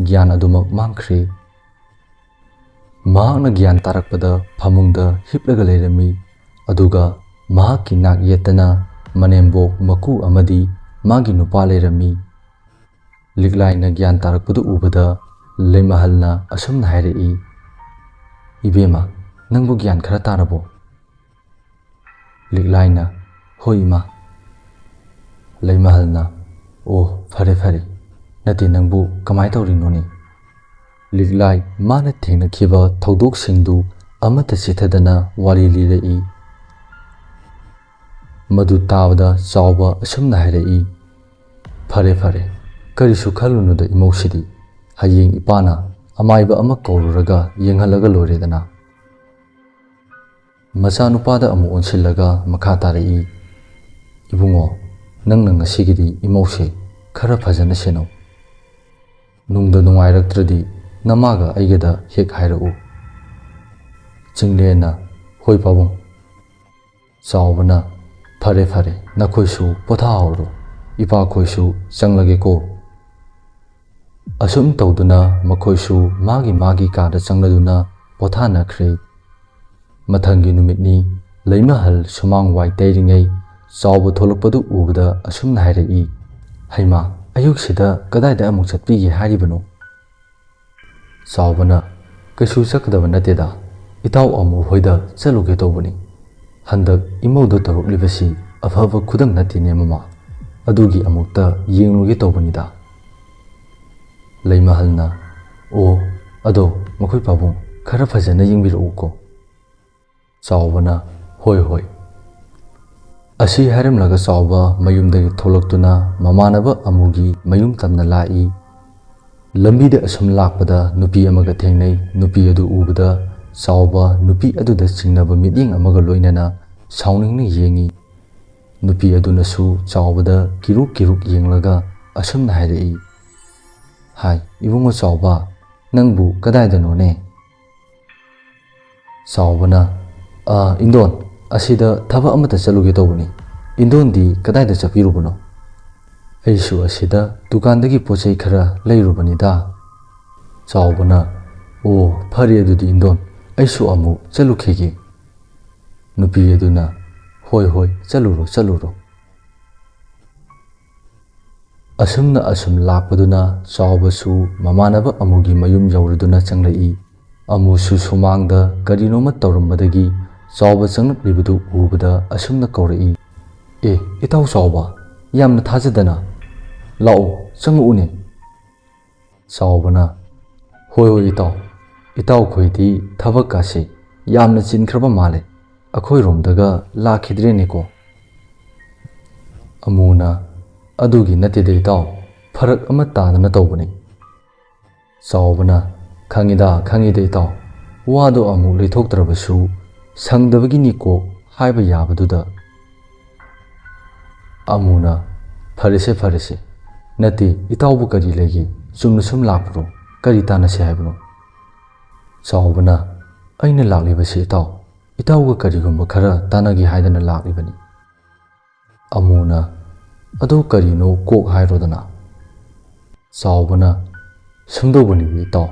ꯒ꯭ꯌꯥꯟ ꯑꯗꯨꯃꯛ ꯃꯥꯡꯈ꯭ꯔꯦ꯫ ꯃꯍꯥꯛꯅ ꯒ꯭ꯌꯥꯟ ꯇꯥꯔꯛꯄꯗ ꯐꯃꯨꯡꯗ ꯍꯤꯞꯂꯒ ꯂꯩꯔꯝꯃꯤ, ꯑꯗꯨꯒ ꯃꯍꯥꯛꯀꯤ ꯅꯥꯛ ꯌꯦꯠꯇꯅ ꯃꯅꯦꯝꯕꯣꯛ, ꯃꯀꯨ ꯑꯃꯗꯤ ꯃꯥꯒꯤ ꯅꯨꯄꯥ ꯂꯩꯔꯝꯃꯤ꯫ ꯂꯤꯛꯂꯥꯏꯅ ꯒ꯭ꯌꯥꯟ ꯇꯥꯔꯛꯄꯗꯨ ꯎꯕꯗ ꯂꯩꯃꯍꯜꯅ ꯑꯁꯨꯝꯅ ꯍꯥꯏꯔꯛꯏ, "ꯏꯕꯦꯝꯃ, ꯅꯪꯕꯨ ꯒ꯭ꯌꯥꯟ ꯈꯔ ꯇꯥꯔꯕꯣ?" ꯂꯤꯛꯂꯥꯏꯅ, "ꯍꯣꯏ ꯏꯃꯥ꯫" ꯂꯩꯃꯍꯜꯅ, "ꯑꯣ, ꯐꯔꯦ ꯐꯔꯦ, ꯅꯠꯇꯦ, ꯅꯪꯕꯨ ꯀꯃꯥꯏ ꯇꯧꯔꯤꯅꯣꯅꯦ?" ꯂꯤꯛꯂꯥꯏ ꯃꯥꯅ ꯊꯦꯡꯅꯈꯤꯕ ꯊꯧꯗꯣꯛꯁꯤꯡꯗꯨ ꯑꯃꯠꯇ ꯆꯤꯊꯗꯅ ꯋꯥꯔꯤ ꯂꯤꯔꯛꯏ꯫ ꯃꯗꯨ ꯇꯥꯕꯗ ꯆꯥꯎꯕ ꯑꯁꯨꯝꯅ ꯍꯥꯏꯔꯛꯏ, "ꯐꯔꯦ ꯐꯔꯦ, ꯀꯔꯤꯁꯨ ꯈꯜꯂꯨꯅꯨꯗ ꯏꯃꯧꯁꯤꯗꯤ, ꯍꯌꯦꯡ ꯏꯄꯥꯅ ꯑꯃꯥꯏꯕ ꯑꯃ ꯀꯧꯔꯨꯔꯒ ꯌꯦꯡꯍꯜꯂꯒ ꯂꯣꯏꯔꯦꯗꯅ꯫" ꯃꯆꯥꯅꯨꯄꯥꯗ ꯑꯃꯨꯛ ꯑꯣꯟꯁꯤꯜꯂꯒ ꯃꯈꯥ ꯇꯥꯔꯛꯏ, "ꯏꯕꯨꯡꯉꯣ, ꯅꯪꯅ ꯉꯁꯤꯒꯤꯗꯤ ꯏꯃꯧꯁꯦ ꯈꯔ ꯐꯖꯅ ꯁꯦꯟꯅꯧ꯫ ꯅꯨꯡꯗ ꯅꯨꯡꯉꯥꯏꯔꯛꯇ꯭ꯔꯗꯤ ꯅꯃꯥꯒ ꯑꯩꯒꯗ ꯍꯦꯛ ꯍꯥꯏꯔꯛꯎ꯫" ꯆꯤꯡꯂꯦꯟꯅ, "ꯍꯣꯏ ꯄꯥꯕꯨꯡ꯫" ꯆꯥꯎꯕꯅ, "ꯐꯔꯦ ꯐꯔꯦ, ꯅꯈꯣꯏꯁꯨ ꯄꯣꯊꯥꯍꯧꯔꯣ, ꯏꯄꯥꯈꯣꯏꯁꯨ ꯆꯪꯂꯒꯦꯀꯣ꯫" ꯑꯁꯨꯝ ꯇꯧꯗꯨꯅ ꯃꯈꯣꯏꯁꯨ ꯃꯥꯒꯤ ꯃꯥꯒꯤ ꯀꯥꯗ ꯆꯪꯂꯗꯨꯅ ꯄꯣꯊꯥꯅꯈ꯭ꯔꯦ꯫ ꯃꯊꯪꯒꯤ ꯅꯨꯃꯤꯠꯅꯤ꯫ ꯂꯩꯃꯍꯜ ꯁꯨꯃꯥꯡ ꯋꯥꯏ ꯇꯩꯔꯤꯉꯩ ꯆꯥꯎꯕ ꯊꯣꯛꯂꯛꯄꯗꯨ ꯎꯕꯗ ꯑꯁꯨꯝꯅ ꯍꯥꯏꯔꯛꯏ, "ꯍꯩꯃꯥ, ꯑꯌꯨꯛꯁꯤꯗ ꯀꯗꯥꯏꯗ ꯑꯃꯨꯛ ꯆꯠꯄꯤꯒꯦ ꯍꯥꯏꯔꯤꯕꯅꯣ?" ꯆꯥꯎꯕꯅ, "ꯀꯩꯁꯨ ꯆꯠꯀꯗꯕ ꯅꯠꯇꯦꯗ, ꯏꯇꯥꯎ ꯑꯃꯨ ꯍꯣꯏꯗ ꯆꯠꯂꯨꯒꯦ ꯇꯧꯕꯅꯤ꯫ ꯍꯟꯗꯛ ꯏꯃꯧꯗ ꯇꯧꯔꯛꯂꯤꯕꯁꯤ ꯑꯐꯕ ꯈꯨꯗꯝ ꯅꯠꯇꯦꯅꯦ ꯃꯃꯥ, ꯑꯗꯨꯒꯤ ꯑꯃꯨꯛꯇ ꯌꯦꯡꯂꯨꯒꯦ ꯇꯧꯕꯅꯤꯗ꯫" ꯂꯩꯃꯍꯜꯅ, "ꯑꯣ, ꯑꯗꯣ ꯃꯈꯣꯏ ꯄꯥꯕꯨꯡ ꯈꯔ ꯐꯖꯅ ꯌꯦꯡꯕꯤꯔꯛꯎꯀꯣ꯫" ꯆꯥꯎꯕꯅ, "ꯍꯣꯏ ꯍꯣꯏ꯫" ꯑꯁꯤ ꯍꯥꯏꯔꯝꯂꯒ ꯆꯥꯎꯕ ꯃꯌꯨꯝꯗꯒꯤ ꯊꯣꯛꯂꯛꯇꯨꯅ ꯃꯃꯥꯟꯅꯕ ꯑꯃꯨꯒꯤ ꯃꯌꯨꯝ ꯇꯝꯅ ꯂꯥꯛꯏ꯫ ꯂꯝꯕꯤꯗ ꯑꯁꯨꯝ ꯂꯥꯛꯄꯗ ꯅꯨꯄꯤ ꯑꯃꯒ ꯊꯦꯡꯅꯩ꯫ ꯅꯨꯄꯤ ꯑꯗꯨ ꯎꯕꯗ ꯆꯥꯎꯕ ꯅꯨꯄꯤ ꯑꯗꯨꯗ ꯆꯤꯡꯅꯕ ꯃꯤꯠꯌꯦꯡ ꯑꯃꯒ ꯂꯣꯏꯅꯅ ꯁꯥꯎꯅꯤꯡꯅ ꯌꯦꯡꯏ꯫ ꯅꯨꯄꯤ ꯑꯗꯨꯅꯁꯨ ꯆꯥꯎꯕꯗ ꯀꯤꯔꯨꯛ ꯀꯤꯔꯨꯛ ꯌꯦꯡꯂꯒ ꯑꯁꯨꯝꯅ ꯍꯥꯏꯔꯛꯏ, "ꯍꯥꯏ, ꯏꯕꯨꯡꯉꯣ ꯆꯥꯎꯕ, ꯅꯪꯕꯨ ꯀꯗꯥꯏꯗꯅꯣꯅꯦ?" ꯆꯥꯎꯕꯅ, "ꯑ, ꯏꯟꯗꯣꯟ, ꯑꯁꯤꯗ ꯊꯕꯛ ꯑꯃꯇ ꯆꯠꯂꯨꯒꯦ ꯇꯧꯕꯅꯤ꯫ ꯏꯟꯗꯣꯟꯗꯤ ꯀꯗꯥꯏꯗ ꯆꯠꯄꯤꯔꯨꯕꯅꯣ?" "ꯑꯩꯁꯨ ꯑꯁꯤꯗ ꯗꯨꯀꯥꯟꯗꯒꯤ ꯄꯣꯠ ꯆꯩ ꯈꯔ ꯂꯩꯔꯨꯕꯅꯤꯗ꯫" ꯆꯥꯎꯕꯅ, "ꯑꯣ, ꯐꯔꯦ ꯑꯗꯨꯗꯤ ꯏꯟꯗꯣꯟ, ꯑꯩꯁꯨ ꯑꯃꯨꯛ ꯆꯠꯂꯨꯈꯤꯒꯦ꯫" ꯅꯨꯄꯤ ꯑꯗꯨꯅ, "ꯍꯣꯏ, ꯍꯣꯏ, ꯆꯠꯂꯨꯔꯣ, ꯆꯠꯂꯨꯔꯣ꯫" ꯑꯁꯨꯝꯅ ꯑꯁꯨꯝ ꯂꯥꯛꯄꯗꯨꯅ ꯆꯥꯎꯕꯁꯨ ꯃꯃꯥꯟꯅꯕ ꯑꯃꯨꯒꯤ ꯃꯌꯨꯝ ꯌꯧꯔꯗꯨꯅ ꯆꯪꯂꯛꯏ꯫ ꯑꯃꯨꯁꯨ ꯁꯨꯃꯥꯡꯗ ꯀꯔꯤꯅꯣꯃ ꯇꯧꯔꯝꯕꯗꯒꯤ ꯆꯥꯎꯕ ꯆꯪꯂꯛꯂꯤꯕꯗꯨ ꯎꯕꯗ ꯑꯁꯨꯝꯅ ꯀꯧꯔꯛꯏ, "ꯑꯦ, ꯏꯇꯥꯎ ꯆꯥꯎꯕ, ꯌꯥꯝꯅ ꯊꯥꯖꯗꯅ꯫ ꯂꯥꯛꯑꯣ, ꯆꯪꯉꯛꯎꯅꯦ꯫" ꯆꯥꯎꯕꯅ, "ꯍꯣꯏ ꯍꯣꯏ ꯏꯇꯥꯎ, ꯏꯇꯥꯎꯈꯣꯏꯗꯤ ꯊꯕꯛꯀꯥꯁꯦ ꯌꯥꯝꯅ ꯆꯤꯟꯈ꯭ꯔꯕ ꯃꯥꯜꯂꯦ, ꯑꯩꯈꯣꯏꯔꯣꯝꯗꯒ ꯂꯥꯛꯈꯤꯗ꯭ꯔꯦꯅꯦꯀꯣ?" ꯑꯃꯨꯅ, "ꯑꯗꯨꯒꯤ ꯅꯠꯇꯦꯗ ꯏꯇꯥꯎ, ꯐꯔꯛ ꯑꯃ ꯇꯥꯗꯅ ꯇꯧꯕꯅꯤ꯫" ꯆꯥꯎꯕꯅ, "ꯈꯪꯉꯤꯗ, ꯈꯪꯉꯤꯗ ꯏꯇꯥꯎ, ꯋꯥꯗꯣ ꯑꯃꯨꯛ ꯂꯩꯊꯣꯛꯇ꯭ꯔꯕꯁꯨ ꯁꯪꯗꯕꯒꯤꯅꯤꯀꯣ ꯍꯥꯏꯕ ꯌꯥꯕꯗꯨꯗ꯫" ꯑꯃꯨꯅ, "ꯐꯔꯦꯁꯦ, ꯐꯔꯦꯁꯦ꯫ ꯅꯠꯇꯦ, ꯏꯇꯥꯎꯕꯨ ꯀꯔꯤ ꯂꯩꯒꯦ? ꯆꯨꯝꯅ ꯁꯨꯝ ꯂꯥꯛꯄ꯭ꯔꯣ? ꯀꯔꯤ ꯇꯥꯟꯅꯁꯦ ꯍꯥꯏꯕꯅꯣ?" ꯆꯥꯎꯕꯅ, "ꯑꯩꯅ ꯂꯥꯛꯂꯤꯕꯁꯤ ꯏꯇꯥꯎ, ꯏꯇꯥꯎꯒ ꯀꯔꯤꯒꯨꯝꯕ ꯈꯔ ꯇꯥꯟꯅꯒꯦ ꯍꯥꯏꯗꯅ ꯂꯥꯛꯂꯤꯕꯅꯤ꯫" ꯑꯃꯨꯅ, "ꯑꯗꯨ ꯀꯔꯤꯅꯣ ꯀꯣꯛ ꯍꯥꯏꯔꯣꯗꯅ?" ꯆꯥꯎꯕꯅ, "ꯁꯨꯝꯗꯧꯕꯅꯤ ꯏꯇꯥꯎ,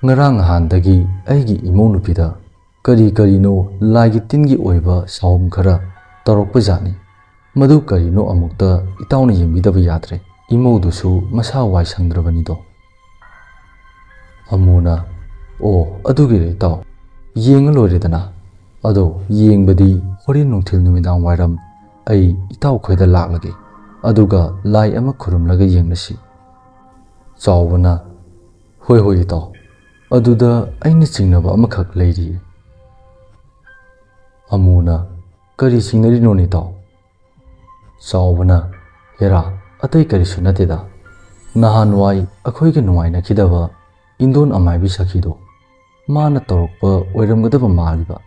ꯉꯔꯥꯡ ꯅꯍꯥꯟꯗꯒꯤ ꯑꯩꯒꯤ ꯏꯃꯧ ꯅꯨꯄꯤꯗ ꯀꯔꯤ ꯀꯔꯤꯅꯣ ꯂꯥꯏꯒꯤ ꯇꯤꯟꯒꯤ ꯑꯣꯏꯕ ꯁꯥꯍꯨꯝ ꯈꯔ ꯇꯧꯔꯛꯄ ꯖꯥꯠꯅꯤ꯫ ꯃꯗꯨ ꯀꯔꯤꯅꯣ ꯑꯃꯨꯛꯇ ꯏꯇꯥꯎꯅ ꯌꯦꯡꯕꯤꯗꯕ ꯌꯥꯗ꯭ꯔꯦ, ꯏꯃꯧꯗꯨꯁꯨ ꯃꯁꯥ ꯋꯥꯏ ꯁꯪꯗ꯭ꯔꯕꯅꯤꯗꯣ꯫" ꯑꯃꯨꯅ, "ꯑꯣ, ꯑꯗꯨꯒꯤꯔ ꯏꯇꯥꯎ? ꯌꯦꯡꯉ ꯂꯣꯏꯔꯦꯗꯅ꯫ ꯑꯗꯣ ꯌꯦꯡꯕꯗꯤ ꯍꯣꯔꯦꯟ ꯅꯨꯡꯊꯤꯜ ꯅꯨꯃꯤꯗꯥꯡ ꯋꯥꯏꯔꯝ ꯑꯩ ꯏꯇꯥꯎꯈꯣꯏꯗ ꯂꯥꯛꯂꯒꯦ, ꯑꯗꯨꯒ ꯂꯥꯏ ꯑꯃ ꯈꯨꯔꯨꯝꯂꯒ ꯌꯦꯡꯂꯁꯤ꯫" ꯆꯥꯎꯕꯅ, "ꯍꯣꯏ ꯍꯣꯏ ꯏꯇꯥꯎ, ꯑꯗꯨꯗ ꯑꯩꯅ ꯆꯤꯡꯅꯕ ꯑꯃꯈꯛ ꯂꯩꯔꯤꯌꯦ꯫" ꯑꯃꯨꯅ, "ꯀꯔꯤ ꯆꯤꯡꯅꯔꯤꯅꯣꯅꯦ ꯏꯇꯥꯎ?" ꯆꯥꯎꯕꯅ, "ꯍꯦꯔꯥ, ꯑꯇꯩ ꯀꯔꯤꯁꯨ ꯅꯠꯇꯦꯗ, ꯅꯍꯥꯟꯋꯥꯏ ꯑꯩꯈꯣꯏꯒ ꯅꯨꯡꯉꯥꯏꯅꯈꯤꯗꯕ ꯏꯟꯗꯣꯟ ꯑꯃꯥꯏꯕꯤ ꯁꯈꯤꯗꯣ, ꯃꯥꯅ ꯇꯧꯔꯛꯄ ꯑꯣꯏꯔꯝꯒꯗꯕ ꯃꯥꯜꯂꯤꯕ꯫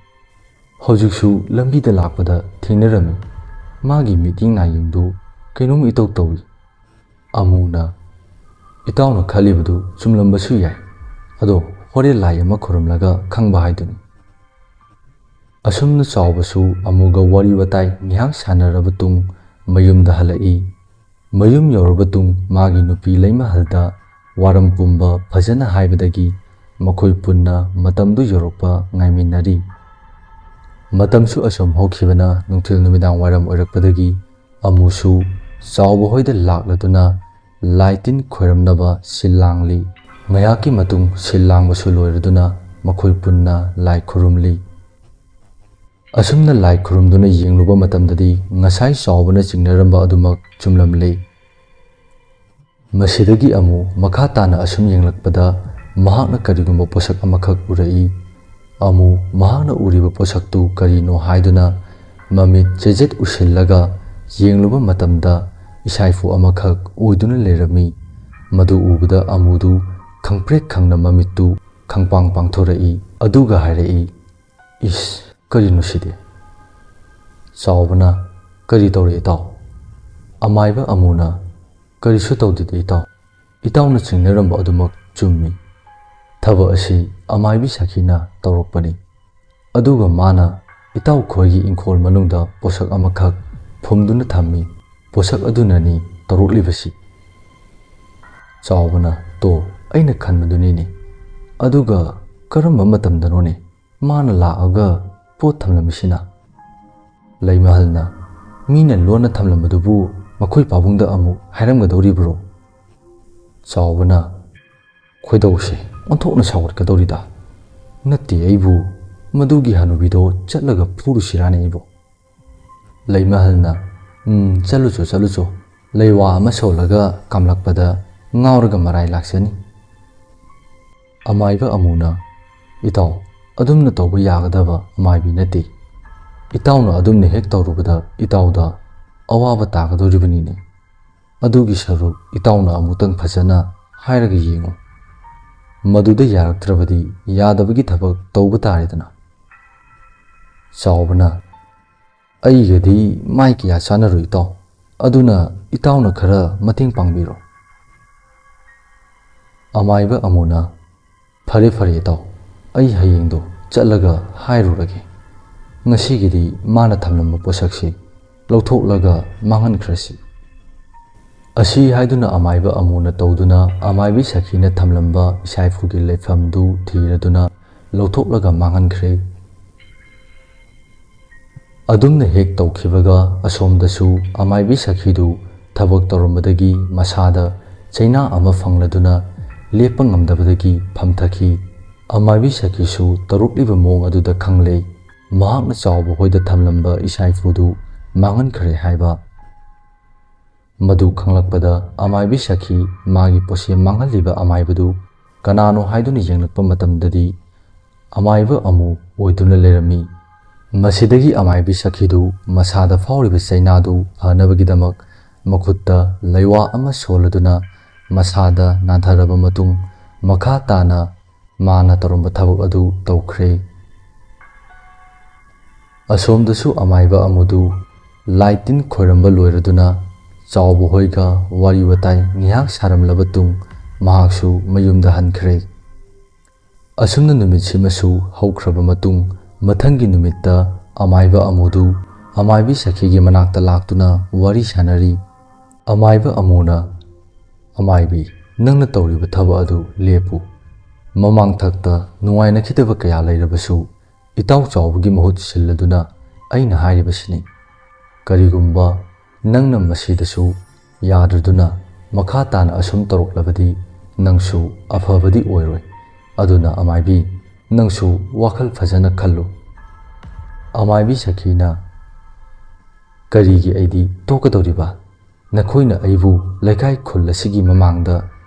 ꯍꯧꯖꯤꯛꯁꯨ ꯂꯝꯕꯤꯗ ꯂꯥꯛꯄꯗ ꯊꯦꯡꯅꯔꯝꯃꯤ꯫ ꯃꯥꯒꯤ ꯃꯤꯠꯌꯦꯡ ꯅꯥꯌꯦꯡꯗꯨ ꯀꯩꯅꯣꯝ ꯏꯇꯧ ꯇꯧꯏ꯫" ꯑꯃꯨꯅ, "ꯏꯇꯥꯎꯅ ꯈꯜꯂꯤꯕꯗꯨ ꯆꯨꯝꯂꯝꯕꯁꯨ ꯌꯥꯏ꯫ ꯑꯗꯣ ꯍꯣꯔꯦꯟ ꯂꯥꯏ ꯑꯃ ꯈꯨꯔꯨꯝꯂꯒ ꯈꯪꯕ ꯍꯥꯏꯗꯨꯅꯤ꯫" ꯑꯁꯨꯝꯅ ꯆꯥꯎꯕꯁꯨ ꯑꯃꯨꯒ ꯋꯥꯔꯤ ꯋꯥꯇꯥꯏ ꯉꯥꯏꯍꯥꯛ ꯁꯥꯟꯅꯔꯕ ꯇꯨꯡ ꯃꯌꯨꯝꯗ ꯍꯜꯂꯛꯏ꯫ ꯃꯌꯨꯝ ꯌꯧꯔꯕ ꯇꯨꯡ ꯃꯥꯒꯤ ꯅꯨꯄꯤ ꯂꯩꯃꯍꯜꯗ ꯋꯥꯔꯝ ꯄꯨꯝꯕ ꯐꯖꯅ ꯍꯥꯏꯕꯗꯒꯤ ꯃꯈꯣꯏ ꯄꯨꯟꯅ ꯃꯇꯝꯗꯨ ꯌꯧꯔꯛꯄ ꯉꯥꯏꯃꯤꯟꯅꯔꯤ꯫ ꯃꯇꯝꯁꯨ ꯑꯁꯨꯝ ꯍꯧꯈꯤꯕꯅ ꯅꯨꯡꯊꯤꯜ ꯅꯨꯃꯤꯗꯥꯡ ꯋꯥꯏꯔꯝ ꯑꯣꯏꯔꯛꯄꯗꯒꯤ ꯑꯃꯨꯁꯨ ꯆꯥꯎꯕ ꯍꯣꯏꯗ ꯂꯥꯛꯂꯗꯨꯅ ꯂꯥꯏ ꯇꯤꯟ ꯈꯣꯏꯔꯝꯅꯕ ꯁꯤꯜ ꯂꯥꯡꯂꯤ꯫ ꯉꯥꯏꯍꯥꯛꯀꯤ ꯃꯇꯨꯡ ꯁꯤꯜ ꯂꯥꯡꯕꯁꯨ ꯂꯣꯏꯔꯗꯨꯅ ꯃꯈꯣꯏ ꯄꯨꯟꯅ ꯂꯥꯏ ꯈꯨꯔꯨꯝꯂꯤ꯫ ꯑꯁꯨꯝꯅ ꯂꯥꯏ ꯈꯨꯔꯨꯝꯗꯨꯅ ꯌꯦꯡꯂꯨꯕ ꯃꯇꯝꯗꯗꯤ ꯉꯁꯥꯏ ꯆꯥꯎꯕꯅ ꯆꯤꯡꯅꯔꯝꯕ ꯑꯗꯨꯃꯛ ꯆꯨꯝꯂꯝꯂꯦ꯫ ꯃꯁꯤꯗꯒꯤ ꯑꯃꯨ ꯃꯈꯥ ꯇꯥꯅ ꯑꯁꯨꯝ ꯌꯦꯡꯂꯛꯄꯗ ꯃꯍꯥꯛꯅ ꯀꯔꯤꯒꯨꯝꯕ ꯄꯣꯠꯁꯛ ꯑꯃꯈꯛ ꯎꯔꯛꯏ꯫ ꯑꯃꯨ ꯃꯍꯥꯛꯅ ꯎꯔꯤꯕ ꯄꯣꯠꯁꯛꯇꯨ ꯀꯔꯤꯅꯣ ꯍꯥꯏꯗꯨꯅ ꯃꯃꯤꯠ ꯆꯦꯖꯦꯠ ꯎꯁꯤꯜꯂꯒ ꯌꯦꯡꯂꯨꯕ ꯃꯇꯝꯗ ꯏꯁꯥꯏꯐꯨ ꯑꯃꯈꯛ ꯑꯣꯏꯗꯨꯅ ꯂꯩꯔꯝꯃꯤ꯫ ꯃꯗꯨ ꯎꯕꯗ ꯑꯃꯨꯗꯨ ꯈꯪꯄ꯭ꯔꯦꯛ ꯈꯪꯅ ꯃꯃꯤꯠꯇꯨ ꯈꯪꯄꯥꯡ ꯄꯥꯡꯊꯣꯔꯛꯏ꯫ ꯑꯗꯨꯒ ꯍꯥꯏꯔꯛꯏ, "ꯏꯁ, ꯀꯔꯤꯅꯣ ꯁꯤꯗꯤ?" ꯆꯥꯎꯕꯅ, "ꯀꯔꯤ ꯇꯧꯔꯦ ꯏꯇꯥꯎ?" ꯑꯃꯥꯏꯕ ꯑꯃꯨꯅ, "ꯀꯔꯤꯁꯨ ꯇꯧꯗꯦꯗ ꯏꯇꯥꯎ꯫ ꯏꯇꯥꯎꯅ ꯆꯤꯡꯅꯔꯝꯕ ꯑꯗꯨꯃꯛ ꯆꯨꯝꯃꯤ꯫ ꯊꯕꯛ ꯑꯁꯤ ꯑꯃꯥꯏꯕꯤ ꯁꯥꯈꯤꯅ ꯇꯧꯔꯛꯄꯅꯤ꯫ ꯑꯗꯨꯒ ꯃꯥꯅ ꯏꯇꯥꯎ ꯈꯣꯏꯒꯤ ꯏꯪꯈꯣꯜ ꯃꯅꯨꯡꯗ ꯄꯣꯠꯁꯛ ꯑꯃꯈꯛ ꯐꯨꯝꯗꯨꯅ ꯊꯝꯃꯤ꯫ ꯄꯣꯠꯁꯛ ꯑꯗꯨꯅꯅꯤ ꯇꯧꯔꯛꯂꯤꯕꯁꯤ꯫" ꯆꯥꯎꯕꯅ, "ꯇꯣ, ꯑꯩꯅ ꯈꯟꯕꯗꯨꯅꯤꯅꯦ꯫ ꯑꯗꯨꯒ ꯀꯔꯝꯕ ꯃꯇꯝꯗꯅꯣꯅꯦ ꯃꯥꯅ ꯂꯥꯛꯑꯒ ꯄꯣꯠ ꯊꯝꯂꯝꯃꯤꯁꯤꯅ?" ꯂꯩꯃꯍꯜꯅ, "ꯃꯤꯅ ꯂꯣꯟꯅ ꯊꯝꯂꯝꯕꯗꯨꯕꯨ ꯃꯈꯣꯏ ꯄꯥꯕꯨꯡꯗ ꯑꯃꯨꯛ ꯍꯥꯏꯔꯝꯒꯗꯧꯔꯤꯕ꯭ꯔꯣ?" ꯆꯥꯎꯕꯅ, "ꯈꯣꯏꯗꯧꯁꯦ ꯑꯣꯟꯊꯣꯛꯅ ꯁꯥꯎꯒꯠꯀꯗꯧꯔꯤꯗ꯫ ꯅꯠꯇꯦ ꯑꯩꯕꯨ, ꯃꯗꯨꯒꯤ ꯍꯅꯨꯕꯤꯗꯣ ꯆꯠꯂꯒ ꯐꯨꯔꯨꯁꯤꯔꯥꯅꯦ ꯑꯩꯕꯨ?" ꯂꯩꯃꯍꯜꯅ, "ꯎꯝ, ꯆꯠꯂꯨꯆꯣ, ꯆꯠꯂꯨꯆꯣ꯫ ꯂꯩꯋꯥ ꯑꯃ ꯁꯣꯜꯂꯒ ꯀꯥꯝꯂꯛꯄꯗ ꯉꯥꯎꯔꯒ ꯃꯔꯥꯏ ꯂꯥꯛꯆꯅꯤ꯫" ꯑꯃꯥꯏꯕ ꯑꯃꯨꯅ, "ꯏꯇꯥꯎ, ꯑꯗꯨꯝꯅ ꯇꯧꯕ ꯌꯥꯒꯗꯕ ꯑꯃꯥꯏꯕꯤ ꯅꯠꯇꯦ꯫ ꯏꯇꯥꯎꯅ ꯑꯗꯨꯝꯅ ꯍꯦꯛ ꯇꯧꯔꯨꯕꯗ ꯏꯇꯥꯎꯗ ꯑꯋꯥꯕ ꯇꯥꯒꯗꯧꯔꯤꯕꯅꯤꯅꯦ꯫ ꯑꯗꯨꯒꯤ ꯁꯔꯨꯛ ꯏꯇꯥꯎꯅ ꯑꯃꯨꯛꯇꯪ ꯐꯖꯅ ꯍꯥꯏꯔꯒ ꯌꯦꯡꯉꯨ꯫ ꯃꯗꯨꯗ ꯌꯥꯔꯛꯇ꯭ꯔꯕꯗꯤ ꯌꯥꯗꯕꯒꯤ ꯊꯕꯛ ꯇꯧꯕ ꯇꯥꯔꯦꯗꯅ꯫" ꯆꯥꯎꯕꯅ, "ꯑꯩꯒꯗꯤ ꯃꯥꯏ ꯀꯌꯥ ꯆꯥꯟꯅꯔꯣꯏ ꯏꯇꯥꯎ꯫ ꯑꯗꯨꯅ ꯏꯇꯥꯎꯅ ꯈꯔ ꯃꯇꯦꯡ ꯄꯥꯡꯕꯤꯔꯣ꯫" ꯑꯃꯥꯏꯕ ꯑꯃꯨꯅ, "ꯐꯔꯦ, ꯐꯔꯦ ꯏꯇꯥꯎ, ꯑꯩ ꯍꯌꯦꯡꯗꯣ ꯆꯠꯂꯒ ꯍꯥꯏꯔꯨꯔꯒꯦ꯫ ꯉꯁꯤꯒꯤꯗꯤ ꯃꯥꯅ ꯊꯝꯂꯝꯕ ꯄꯣꯠꯁꯛꯁꯤ ꯂꯧꯊꯣꯛꯂꯒ ꯃꯥꯡꯍꯟꯈ꯭ꯔꯁꯤ꯫" ꯑꯁꯤ ꯍꯥꯏꯗꯨꯅ ꯑꯃꯥꯏꯕ ꯑꯃꯨꯅ ꯇꯧꯗꯨꯅ ꯑꯃꯥꯏꯕꯤ ꯁꯈꯤꯅ ꯊꯝꯂꯝꯕ ꯏꯁꯥꯏꯐꯨꯒꯤ ꯂꯩꯐꯝꯗꯨ ꯊꯤꯔꯗꯨꯅ ꯂꯧꯊꯣꯛꯂꯒ ꯃꯥꯡꯍꯟꯈ꯭ꯔꯦ꯫ ꯑꯗꯨꯝꯅ ꯍꯦꯛ ꯇꯧꯈꯤꯕꯒ ꯑꯁꯣꯝꯗꯁꯨ ꯑꯃꯥꯏꯕꯤ ꯁꯈꯤꯗꯨ ꯊꯕꯛ ꯇꯧꯔꯝꯕꯗꯒꯤ ꯃꯁꯥꯗ ꯆꯩꯅꯥ ꯑꯃ ꯐꯪꯂꯗꯨꯅ ꯂꯦꯞꯄ ꯉꯝꯗꯕꯗꯒꯤ ꯐꯝꯊꯈꯤ꯫ ꯑꯃꯥꯏꯕꯤ ꯁꯈꯤꯁꯨ ꯇꯧꯔꯛꯂꯤꯕ ꯃꯑꯣꯡ ꯑꯗꯨꯗ ꯈꯪꯂꯦ꯫ ꯃꯍꯥꯛꯅ ꯆꯥꯎꯕ ꯍꯣꯏꯗ ꯊꯝꯂꯝꯕ ꯏꯁꯥ ꯏꯐꯨꯗꯨ ꯃꯥꯡꯍꯟꯈ꯭ꯔꯦ ꯍꯥꯏꯕ꯫ ꯃꯗꯨ ꯈꯪꯂꯛꯄꯗ ꯑꯃꯥꯏꯕꯤ ꯁꯈꯤ ꯃꯥꯒꯤ ꯄꯣꯠꯁꯦꯝ ꯃꯥꯡꯍꯜꯂꯤꯕ ꯑꯃꯥꯏꯕꯗꯨ ꯀꯅꯥꯅꯣ ꯍꯥꯏꯗꯨꯅ ꯌꯦꯡꯂꯛꯄ ꯃꯇꯝꯗꯗꯤ ꯑꯃꯥꯏꯕ ꯑꯃꯨ ꯑꯣꯏꯗꯨꯅ ꯂꯩꯔꯝꯃꯤ꯫ ꯃꯁꯤꯗꯒꯤ ꯑꯃꯥꯏꯕꯤ ꯁꯈꯤꯗꯨ ꯃꯁꯥꯗ ꯐꯥꯎꯔꯤꯕ ꯆꯩꯅꯥꯗꯨ ꯐꯅꯕꯒꯤꯗꯃꯛ ꯃꯈꯨꯠꯇ ꯂꯩꯋꯥ ꯑꯃ ꯁꯣꯜꯂꯗꯨꯅ ꯃꯁꯥꯗ ꯅꯥꯟꯊꯔꯕ ꯃꯇꯨꯡ ꯃꯈꯥ ꯇꯥꯅ ꯃꯥꯅ ꯇꯧꯔꯝꯕ ꯊꯕꯛ ꯑꯗꯨ ꯇꯧꯈ꯭ꯔꯦ꯫ ꯑꯁꯣꯝꯗꯁꯨ ꯑꯃꯥꯏꯕ ꯑꯃꯨꯗꯨ ꯂꯥꯏ ꯇꯤꯟ ꯈꯣꯏꯔꯝꯕ ꯂꯣꯏꯔꯗꯨꯅ ꯆꯥꯎꯕ ꯍꯣꯏꯒ ꯋꯥꯔꯤ ꯋꯥꯇꯥꯏ ꯉꯥꯏꯍꯥꯛ ꯁꯥꯔꯝꯂꯕ ꯇꯨꯡ ꯃꯍꯥꯛꯁꯨ ꯃꯌꯨꯝꯗ ꯍꯟꯈ꯭ꯔꯦ꯫ ꯑꯁꯨꯝꯅ ꯅꯨꯃꯤꯠꯁꯤꯃꯁꯨ ꯍꯧꯈ꯭ꯔꯕ ꯃꯇꯨꯡ ꯃꯊꯪꯒꯤ ꯅꯨꯃꯤꯠꯇ ꯑꯃꯥꯏꯕ ꯑꯃꯨꯗꯨ ꯑꯃꯥꯏꯕꯤ ꯁꯈꯤꯒꯤ ꯃꯅꯥꯛꯇ ꯂꯥꯛꯇꯨꯅ ꯋꯥꯔꯤ ꯁꯥꯅꯔꯤ꯫ ꯑꯃꯥꯏꯕ ꯑꯃꯨꯅ, "ꯑꯃꯥꯏꯕꯤ, ꯅꯪꯅ ꯇꯧꯔꯤꯕ ꯊꯕꯛ ꯑꯗꯨ ꯂꯦꯞꯄꯨ꯫ ꯃꯃꯥꯡꯊꯛꯇ ꯅꯨꯡꯉꯥꯏꯅꯈꯤꯗꯕ ꯀꯌꯥ ꯂꯩꯔꯕꯁꯨ ꯏꯇꯥꯎ ꯆꯥꯎꯕꯒꯤ ꯃꯍꯨꯠ ꯁꯤꯜꯂꯗꯨꯅ ꯑꯩꯅ ꯍꯥꯏꯔꯤꯕꯁꯤꯅꯤ꯫ ꯀꯔꯤꯒꯨꯝꯕ ꯅꯪꯅ ꯃꯁꯤꯗꯁꯨ ꯌꯥꯗ꯭ꯔꯗꯨꯅ ꯃꯈꯥ ꯇꯥꯅ ꯑꯁꯨꯝ ꯇꯧꯔꯛꯂꯕꯗꯤ ꯅꯪꯁꯨ ꯑꯐꯕꯗꯤ ꯑꯣꯏꯔꯣꯏ꯫ ꯑꯗꯨꯅ ꯑꯃꯥꯏꯕꯤ, ꯅꯪꯁꯨ ꯋꯥꯈꯜ ꯐꯖꯅ ꯈꯜꯂꯨ꯫" ꯑꯃꯥꯏꯕꯤ ꯁꯈꯤꯅ, "ꯀꯔꯤꯒꯤ ꯑꯩꯗꯤ ꯇꯣꯛꯀꯗꯧꯔꯤꯕ? ꯅꯈꯣꯏꯅ ꯑꯩꯕꯨ ꯂꯩꯀꯥꯏ ꯈꯨꯜ ꯑꯁꯤꯒꯤ ꯃꯃꯥꯡꯗ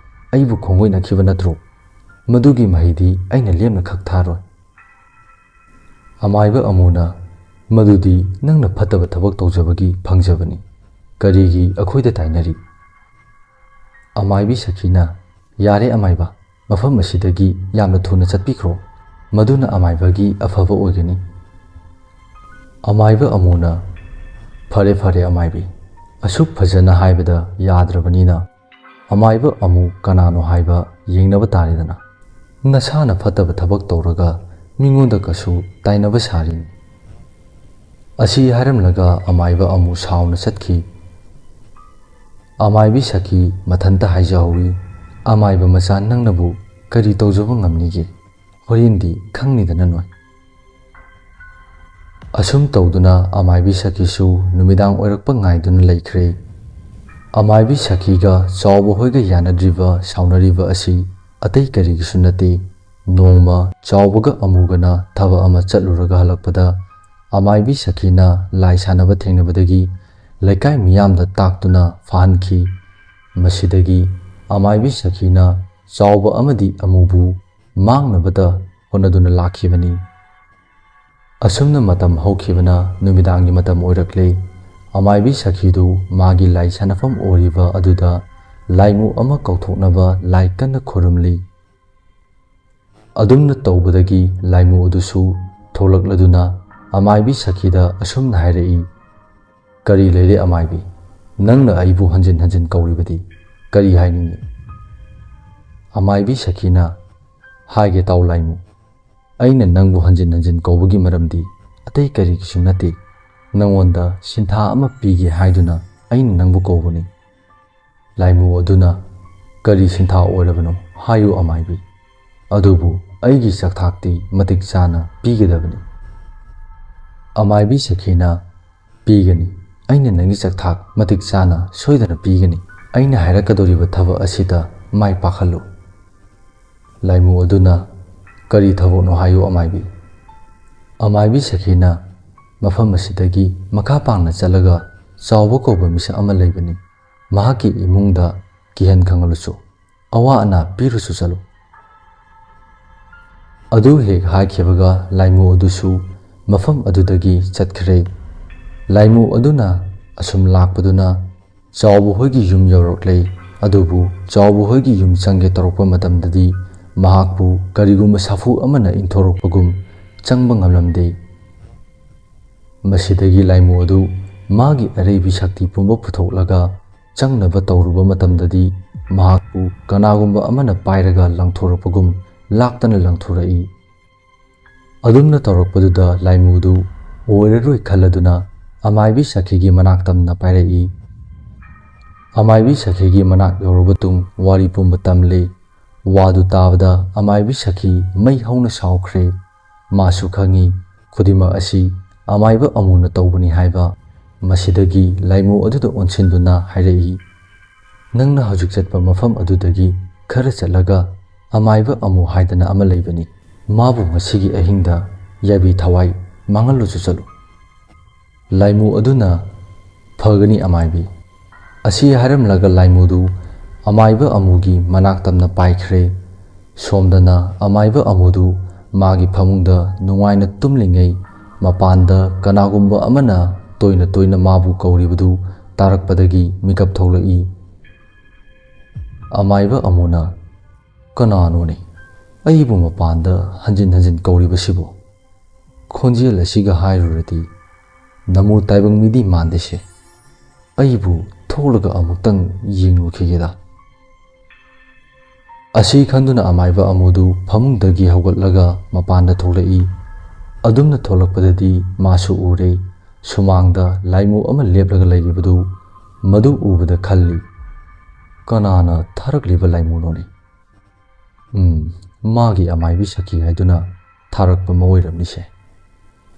ꯑꯩꯕꯨ ꯈꯣꯡꯒꯣꯏꯅꯈꯤꯕ ꯅꯠꯇ꯭ꯔꯣ? ꯃꯗꯨꯒꯤ ꯃꯍꯩꯗꯤ ꯑꯩꯅ ꯂꯦꯝꯅ ꯈꯛ ꯊꯥꯔꯣꯏ꯫" ꯑꯃꯥꯏꯕ ꯑꯃꯨꯅ, "ꯃꯗꯨꯗꯤ ꯅꯪꯅ ꯐꯠꯇꯕ ꯊꯕꯛ ꯇꯧꯖꯕꯒꯤ ꯐꯪꯖꯕꯅꯤ꯫ ꯀꯔꯤꯒꯤ ꯑꯩꯈꯣꯏꯗ ꯇꯥꯏꯅꯔꯤ?" ꯑꯃꯥꯏꯕꯤ ꯁꯈꯤꯅ, "ꯌꯥꯔꯦ ꯑꯃꯥꯏꯕ, ꯃꯐꯝ ꯑꯁꯤꯗꯒꯤ ꯌꯥꯝꯅ ꯊꯨꯅ ꯆꯠꯄꯤꯈ꯭ꯔꯣ꯫ ꯃꯗꯨꯅ ꯑꯃꯥꯏꯕꯒꯤ ꯑꯐꯕ ꯑꯣꯏꯒꯅꯤ꯫" ꯑꯃꯥꯏꯕ ꯑꯃꯨꯅ, "ꯐꯔꯦ, ꯐꯔꯦ ꯑꯃꯥꯏꯕꯤ, ꯑꯁꯨꯛ ꯐꯖꯅ ꯍꯥꯏꯕꯗ ꯌꯥꯗ꯭ꯔꯕꯅꯤꯅ ꯑꯃꯥꯏꯕ ꯑꯃꯨ ꯀꯅꯥꯅꯣ ꯍꯥꯏꯕ ꯌꯦꯡꯅꯕ ꯇꯥꯔꯦꯗꯅ꯫ ꯅꯁꯥꯅ ꯐꯠꯇꯕ ꯊꯕꯛ ꯇꯧꯔꯒ ꯃꯤꯉꯣꯟꯗ ꯀꯁꯨ ꯇꯥꯏꯅꯕ ꯁꯥꯔꯤꯅꯤ꯫" ꯑꯁꯤ ꯍꯥꯏꯔꯝꯂꯒ ꯑꯃꯥꯏꯕ ꯑꯃꯨ ꯁꯥꯎꯅ ꯆꯠꯈꯤ꯫ ꯑꯃꯥꯏꯕꯤ ꯁꯈꯤ ꯃꯊꯟꯇ ꯍꯥꯏꯖꯍꯧꯏ, "ꯑꯃꯥꯏꯕ ꯃꯆꯥ, ꯅꯪꯅꯕꯨ ꯀꯔꯤ ꯇꯧꯖꯕ ꯉꯝꯅꯤꯒꯦ? ꯍꯣꯔꯦꯟꯗꯤ ꯈꯪꯅꯤꯗꯅ ꯅꯣꯏ꯫" ꯑꯁꯨꯝ ꯇꯧꯗꯨꯅ ꯑꯃꯥꯏꯕꯤ ꯁꯈꯤꯁꯨ ꯅꯨꯃꯤꯗꯥꯡ ꯑꯣꯏꯔꯛꯄ ꯉꯥꯏꯗꯨꯅ ꯂꯩꯈ꯭ꯔꯦ꯫ ꯑꯃꯥꯏꯕꯤ ꯁꯈꯤꯒ ꯆꯥꯎꯕ ꯍꯣꯏꯒ ꯌꯥꯅꯗ꯭ꯔꯤꯕ, ꯁꯥꯎꯅꯔꯤꯕ ꯑꯁꯤ ꯑꯇꯩ ꯀꯔꯤꯒꯤꯁꯨ ꯅꯠꯇꯦ꯫ ꯅꯣꯡꯃ ꯆꯥꯎꯕꯒ ꯑꯃꯨꯒꯅ ꯊꯕꯛ ꯑꯃ ꯆꯠꯂꯨꯔꯒ ꯍꯜꯂꯛꯄꯗ, ꯑꯃꯥꯏꯕꯤ ꯁꯈꯤꯅ ꯂꯥꯏ ꯁꯥꯟꯅꯕ ꯊꯦꯡꯅꯕꯗꯒꯤ ꯂꯩꯀꯥꯏ ꯃꯤꯌꯥꯝꯗ ꯇꯥꯛꯇꯨꯅ ꯐꯥꯍꯟꯈꯤ꯫ ꯃꯁꯤꯗꯒꯤ ꯑꯃꯥꯏꯕꯤ ꯁꯈꯤꯅ ꯆꯥꯎꯕ ꯑꯃꯗꯤ ꯑꯃꯨꯕꯨ ꯃꯥꯡꯅꯕꯗ ꯍꯣꯠꯅꯗꯨꯅ ꯂꯥꯛꯈꯤꯕꯅꯤ꯫ ꯑꯁꯨꯝꯅ ꯃꯇꯝ ꯍꯧꯈꯤꯕꯅ ꯅꯨꯃꯤꯗꯥꯡꯒꯤ ꯃꯇꯝ ꯑꯣꯏꯔꯛꯂꯦ꯫ ꯑꯃꯥꯏꯕꯤ ꯁꯈꯤꯗꯨ ꯃꯥꯒꯤ ꯂꯥꯏ ꯁꯥꯟꯅꯐꯝ ꯑꯣꯏꯔꯤꯕ ꯑꯗꯨꯗ ꯂꯥꯏꯃꯨ ꯑꯃ ꯀꯧꯊꯣꯛꯅꯕ ꯂꯥꯏ ꯀꯟꯅ ꯈꯨꯔꯨꯝꯂꯤ꯫ ꯑꯗꯨꯝꯅ ꯇꯧꯕꯗꯒꯤ ꯂꯥꯏꯃꯨ ꯑꯗꯨꯁꯨ ꯊꯣꯛꯂꯛꯂꯗꯨꯅ ꯑꯃꯥꯏꯕꯤ ꯁꯈꯤꯗ ꯑꯁꯨꯝꯅ ꯍꯥꯏꯔꯛꯏ, "ꯀꯔꯤ ꯂꯩꯔꯦ ꯑꯃꯥꯏꯕꯤ? ꯅꯪꯅ ꯑꯩꯕꯨ ꯍꯟꯖꯤꯟ ꯍꯟꯖꯤꯟ ꯀꯧꯔꯤꯕꯗꯤ ꯀꯔꯤ ꯍꯥꯏꯅꯤꯡꯏ?" ꯑꯃꯥꯏꯕꯤ ꯁꯈꯤꯅ, "ꯍꯥꯏꯒꯦ ꯇꯥꯎ ꯂꯥꯏꯃꯨ, ꯑꯩꯅ ꯅꯪꯕꯨ ꯍꯟꯖꯤꯟ ꯍꯟꯖꯤꯟ ꯀꯧꯕꯒꯤ ꯃꯔꯝꯗꯤ ꯑꯇꯩ ꯀꯔꯤꯒꯤꯁꯨ ꯅꯠꯇꯦ꯫ ꯅꯪꯉꯣꯟꯗ ꯁꯤꯟꯊꯥ ꯑꯃ ꯄꯤꯒꯦ ꯍꯥꯏꯗꯨꯅ ꯑꯩꯅ ꯅꯪꯕꯨ ꯀꯧꯕꯅꯤ꯫" ꯂꯥꯏꯃꯨ ꯑꯗꯨꯅ, "ꯀꯔꯤ ꯁꯤꯟꯊꯥ ꯑꯣꯏꯔꯕꯅꯣ ꯍꯥꯏꯌꯨ ꯑꯃꯥꯏꯕꯤ, ꯑꯗꯨꯕꯨ ꯑꯩꯒꯤ ꯆꯥꯛꯊꯥꯛꯇꯤ ꯃꯇꯤꯛ ꯆꯥꯅ ꯄꯤꯒꯗꯕꯅꯤ꯫" ꯑꯃꯥꯏꯕꯤ ꯁꯈꯤꯅ, "ꯄꯤꯒꯅꯤ, ꯑꯩꯅ ꯅꯪꯒꯤ ꯆꯥꯛꯊꯥꯛ ꯃꯇꯤꯛ ꯆꯥꯅ ꯁꯣꯏꯗꯅ ꯄꯤꯒꯅꯤ꯫ ꯑꯩꯅ ꯍꯥꯏꯔꯛꯀꯗꯧꯔꯤꯕ ꯊꯕꯛ ꯑꯁꯤꯗ ꯃꯥꯏ ꯄꯥꯛꯍꯜꯂꯨ꯫" ꯂꯥꯏꯃꯨ ꯑꯗꯨꯅ, "ꯀꯔꯤ ꯊꯕꯛꯅꯣ ꯍꯥꯏꯌꯨ ꯑꯃꯥꯏꯕꯤ꯫" ꯑꯃꯥꯏꯕꯤ ꯁꯈꯤꯅ, "ꯃꯐꯝ ꯑꯁꯤꯗꯒꯤ ꯃꯈꯥ ꯄꯥꯡꯅ ꯆꯠꯂꯒ ꯆꯥꯎꯕ ꯀꯧꯕ ꯃꯤꯁꯛ ꯑꯃ ꯂꯩꯕꯅꯤ꯫ ꯃꯍꯥꯛꯀꯤ ꯏꯃꯨꯡꯗ ꯀꯤꯍꯟ ꯈꯪꯍꯜꯂꯨꯁꯨ, ꯑꯋꯥ ꯑꯅꯥ ꯄꯤꯔꯨꯁꯨ ꯆꯠꯂꯨ꯫" ꯑꯗꯨ ꯍꯦꯛ ꯍꯥꯏꯈꯤꯕꯒ ꯂꯥꯏꯃꯨ ꯑꯗꯨꯁꯨ ꯃꯐꯝ ꯑꯗꯨꯗꯒꯤ ꯆꯠꯈ꯭ꯔꯦ꯫ ꯂꯥꯏꯃꯨ ꯑꯗꯨꯅ ꯑꯁꯨꯝ ꯂꯥꯛꯄꯗꯨꯅ ꯆꯥꯎꯕ ꯍꯣꯏꯒꯤ ꯌꯨꯝ ꯌꯧꯔꯛꯂꯦ꯫ ꯑꯗꯨꯕꯨ ꯆꯥꯎꯕ ꯍꯣꯏꯒꯤ ꯌꯨꯝ ꯆꯪꯒꯦ ꯇꯧꯔꯛꯄ ꯃꯇꯝꯗꯗꯤ ꯃꯍꯥꯛꯄꯨ ꯀꯔꯤꯒꯨꯝꯕ ꯁꯥꯐꯨ ꯑꯃꯅ ꯏꯟꯊꯣꯔꯛꯄꯒꯨꯝ ꯆꯪꯕ ꯉꯝꯂꯝꯗꯦ꯫ ꯃꯁꯤꯗꯒꯤ ꯂꯥꯏꯃꯨ ꯑꯗꯨ ꯃꯥꯒꯤ ꯑꯔꯩꯕꯤ ꯁꯛꯇꯤ ꯄꯨꯝꯕ ꯄꯨꯊꯣꯛꯂꯒ ꯆꯪꯅꯕ ꯇꯧꯔꯨꯕ ꯃꯇꯝꯗꯗꯤ ꯃꯍꯥꯛꯄꯨ ꯀꯅꯥꯒꯨꯝꯕ ꯑꯃꯅ ꯄꯥꯏꯔꯒ ꯂꯪꯊꯣꯔꯛꯄꯒꯨꯝ ꯂꯥꯛꯇꯅ ꯂꯪꯊꯣꯔꯛꯏ꯫ ꯑꯗꯨꯝꯅ ꯇꯧꯔꯛꯄꯗꯨꯗ ꯂꯥꯏꯃꯨꯗꯨ ꯑꯣꯏꯔꯔꯣꯏ ꯈꯜꯂꯗꯨꯅ ꯑꯃꯥꯏꯕꯤ ꯁꯈꯤꯒꯤ ꯃꯅꯥꯛ ꯇꯝꯅ ꯄꯥꯏꯔꯛꯏ꯫ ꯑꯃꯥꯏꯕꯤ ꯁꯈꯤꯒꯤ ꯃꯅꯥꯛ ꯌꯧꯔꯕ ꯇꯨꯡ ꯋꯥꯔꯤ ꯄꯨꯝꯕ ꯇꯝꯂꯤ꯫ ꯋꯥꯗꯨ ꯇꯥꯕꯗ ꯑꯃꯥꯏꯕꯤ ꯁꯈꯤ ꯃꯩ ꯍꯧꯅ ꯁꯥꯎꯈ꯭ꯔꯦ꯫ ꯃꯥꯁꯨ ꯈꯪꯏ ꯈꯨꯗꯤꯡꯃꯛ ꯑꯁꯤ ꯑꯃꯥꯏꯕ ꯑꯃꯨꯅ ꯇꯧꯕꯅꯤ ꯍꯥꯏꯕ꯫ ꯃꯁꯤꯗꯒꯤ ꯂꯥꯏꯃꯨ ꯑꯗꯨꯗ ꯑꯣꯟꯁꯤꯟꯗꯨꯅ ꯍꯥꯏꯔꯛꯏ, "ꯅꯪꯅ ꯍꯧꯖꯤꯛ ꯆꯠꯄ ꯃꯐꯝ ꯑꯗꯨꯗꯒꯤ ꯈꯔ ꯆꯠꯂꯒ ꯑꯃꯥꯏꯕ ꯑꯃꯨ ꯍꯥꯏꯗꯅ ꯑꯃ ꯂꯩꯕꯅꯤ꯫ ꯃꯥꯕꯨ ꯉꯁꯤꯒꯤ ꯑꯍꯤꯡꯗ ꯌꯥꯏꯕꯤ ꯊꯋꯥꯏ ꯃꯥꯡꯍꯜꯂꯨꯆꯣ ꯆꯠꯂꯨ꯫" ꯂꯥꯏꯃꯨ ꯑꯗꯨꯅ, "ꯐꯒꯅꯤ ꯑꯃꯥꯏꯕꯤ꯫" ꯑꯁꯤ ꯍꯥꯏꯔꯝꯂꯒ ꯂꯥꯏꯃꯨꯗꯨ ꯑꯃꯥꯏꯕ ꯑꯃꯨꯒꯤ ꯃꯅꯥꯛ ꯇꯝꯅ ꯄꯥꯏꯈ꯭ꯔꯦ꯫ ꯁꯣꯝꯗꯅ ꯑꯃꯥꯏꯕ ꯑꯃꯨꯗꯨ ꯃꯥꯒꯤ ꯐꯃꯨꯡꯗ ꯅꯨꯡꯉꯥꯏꯅ ꯇꯨꯝꯂꯤꯉꯩ, ꯃꯄꯥꯟꯗ ꯀꯅꯥꯒꯨꯝꯕ ꯑꯃꯅ ꯇꯣꯏꯅ ꯇꯣꯏꯅ ꯃꯥꯕꯨ ꯀꯧꯔꯤꯕꯗꯨ ꯇꯥꯔꯛꯄꯗꯒꯤ ꯃꯤꯀꯞ ꯊꯣꯛꯂꯛꯏ꯫ ꯑꯃꯥꯏꯕ ꯑꯃꯨꯅ, "ꯀꯅꯥꯅꯣꯅꯦ ꯑꯩꯕꯨ ꯃꯄꯥꯟꯗ ꯍꯟꯖꯤꯟ ꯍꯟꯖꯤꯟ ꯀꯧꯔꯤꯕꯁꯤꯕꯣ? ꯈꯣꯟꯖꯦꯜ ꯑꯁꯤꯒ ꯍꯥꯏꯔꯨꯔꯗꯤ ꯅꯃꯨ ꯇꯥꯏꯕꯪ ꯃꯤꯗꯤ ꯃꯥꯟꯗꯦꯁꯦ꯫ ꯑꯩꯕꯨ ꯊꯣꯛꯂꯒ ꯑꯃꯨꯛꯇꯪ ꯌꯦꯡꯂꯨꯈꯤꯒꯦꯗ꯫" ꯑꯁꯤ ꯈꯟꯗꯨꯅ ꯑꯃꯥꯏꯕ ꯑꯃꯨꯗꯨ ꯐꯃꯨꯡꯗꯒꯤ ꯍꯧꯒꯠꯂꯒ ꯃꯄꯥꯟꯗ ꯊꯣꯛꯂꯛꯏ꯫ ꯑꯗꯨꯝꯅ ꯊꯣꯛꯂꯛꯄꯗꯗꯤ ꯃꯥꯁꯨ ꯎꯔꯦ, ꯁꯨꯃꯥꯡꯗ ꯂꯥꯏꯃꯨ ꯑꯃ ꯂꯦꯞꯂꯒ ꯂꯩꯔꯤꯕꯗꯨ꯫ ꯃꯗꯨ ꯎꯕꯗ ꯈꯜꯂꯤ, "ꯀꯅꯥꯅ ꯊꯥꯔꯛꯂꯤꯕ ꯂꯥꯏꯃꯨꯅꯣꯅꯦ? ꯎꯝ, ꯃꯥꯒꯤ ꯑꯃꯥꯏꯕꯤ ꯁꯈꯤ ꯍꯥꯏꯗꯨꯅ ꯊꯥꯔꯛꯄ ꯑꯃ ꯑꯣꯏꯔꯝꯅꯤꯁꯦ꯫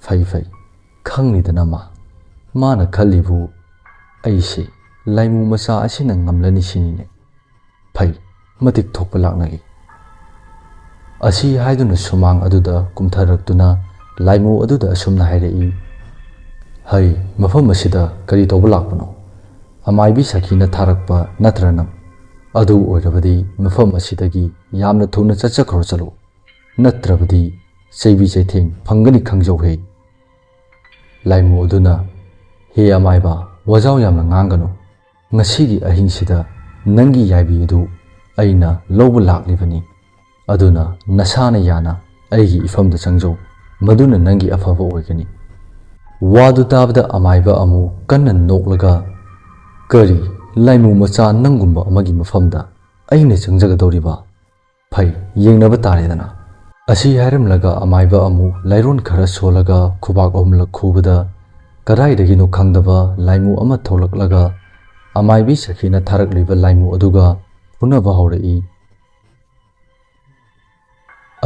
ꯐꯩ ꯐꯩ, ꯈꯪꯂꯤꯗꯅ ꯃꯥ꯫ ꯃꯥꯅ ꯈꯜꯂꯤꯕꯨ ꯑꯩꯁꯦ ꯂꯥꯏꯃꯨ ꯃꯆꯥ ꯑꯁꯤꯅ ꯉꯝꯂꯅꯤ ꯁꯤꯅꯤꯅꯦ꯫ ꯐꯩ, ꯃꯇꯤꯛ ꯊꯣꯛꯄ ꯂꯥꯛꯅꯒꯦ꯫" ꯑꯁꯤ ꯍꯥꯏꯗꯨꯅ ꯁꯨꯃꯥꯡ ꯑꯗꯨꯗ ꯀꯨꯝꯊꯔꯛꯇꯨꯅ ꯂꯥꯏꯃꯨ ꯑꯗꯨꯗ ꯑꯁꯨꯝꯅ ꯍꯥꯏꯔꯛꯏ, "ꯍꯩ, ꯃꯐꯝ ꯑꯁꯤꯗ ꯀꯔꯤ ꯇꯧꯕ ꯂꯥꯛꯄꯅꯣ? ꯑꯃꯥꯏꯕꯤ ꯁꯈꯤꯅ ꯊꯥꯔꯛꯄ ꯅꯠꯇ꯭ꯔ ꯅꯪ? ꯑꯗꯨ ꯑꯣꯏꯔꯕꯗꯤ ꯃꯐꯝ ꯑꯁꯤꯗꯒꯤ ꯌꯥꯝꯅ ꯊꯨꯅ ꯆꯠꯆꯈ꯭ꯔꯣ ꯆꯠꯂꯨ, ꯅꯠꯇ꯭ꯔꯕꯗꯤ ꯆꯩꯕꯤ ꯆꯩꯊꯦꯡ ꯐꯪꯒꯅꯤ ꯈꯪꯖꯧꯍꯦ꯫" ꯂꯥꯏꯃꯨ ꯑꯗꯨꯅ, "ꯍꯦ ꯑꯃꯥꯏꯕ, ꯋꯥꯖꯥꯎ ꯌꯥꯝꯅ ꯉꯥꯡꯒꯅꯨ꯫ ꯉꯁꯤꯒꯤ ꯑꯍꯤꯡꯁꯤꯗ ꯅꯪꯒꯤ ꯌꯥꯏꯕꯤ ꯑꯗꯨ ꯑꯩꯅ ꯂꯧꯕ ꯂꯥꯛꯂꯤꯕꯅꯤ꯫ ꯑꯗꯨꯅ ꯅꯁꯥꯅ ꯌꯥꯅ ꯑꯩꯒꯤ ꯏꯐꯝꯗ ꯆꯪꯖꯧ, ꯃꯗꯨꯅ ꯅꯪꯒꯤ ꯑꯐꯕ ꯑꯣꯏꯒꯅꯤ꯫" ꯋꯥꯗꯨ ꯇꯥꯕꯗ ꯑꯃꯥꯏꯕ ꯑꯃꯨ ꯀꯟꯅ ꯅꯣꯛꯂꯒ, "ꯀꯔꯤ, ꯂꯥꯏꯃꯨ ꯃꯆꯥ ꯅꯪꯒꯨꯝꯕ ꯑꯃꯒꯤ ꯃꯐꯝꯗ ꯑꯩꯅ ꯆꯪꯖꯒꯗꯧꯔꯤꯕ? ꯐꯩ, ꯌꯦꯡꯅꯕ ꯇꯥꯔꯦꯗꯅ꯫" ꯑꯁꯤ ꯍꯥꯏꯔꯝꯂꯒ ꯑꯃꯥꯏꯕ ꯑꯃꯨ ꯂꯥꯏꯔꯣꯟ ꯈꯔ ꯁꯣꯜꯂꯒ ꯈꯨꯕꯥꯛ ꯑꯍꯨꯝꯂꯛ ꯈꯨꯕꯗ, ꯀꯗꯥꯏꯗꯒꯤꯅꯣ ꯈꯪꯗꯕ ꯂꯥꯏꯃꯨ ꯑꯃ ꯊꯣꯛꯂꯛꯂꯒ ꯑꯃꯥꯏꯕꯤ ꯁꯈꯤꯅ ꯊꯥꯔꯛꯂꯤꯕ ꯂꯥꯏꯃꯨ ꯑꯗꯨꯒ ꯐꯨꯅꯕ ꯍꯧꯔꯛꯏ꯫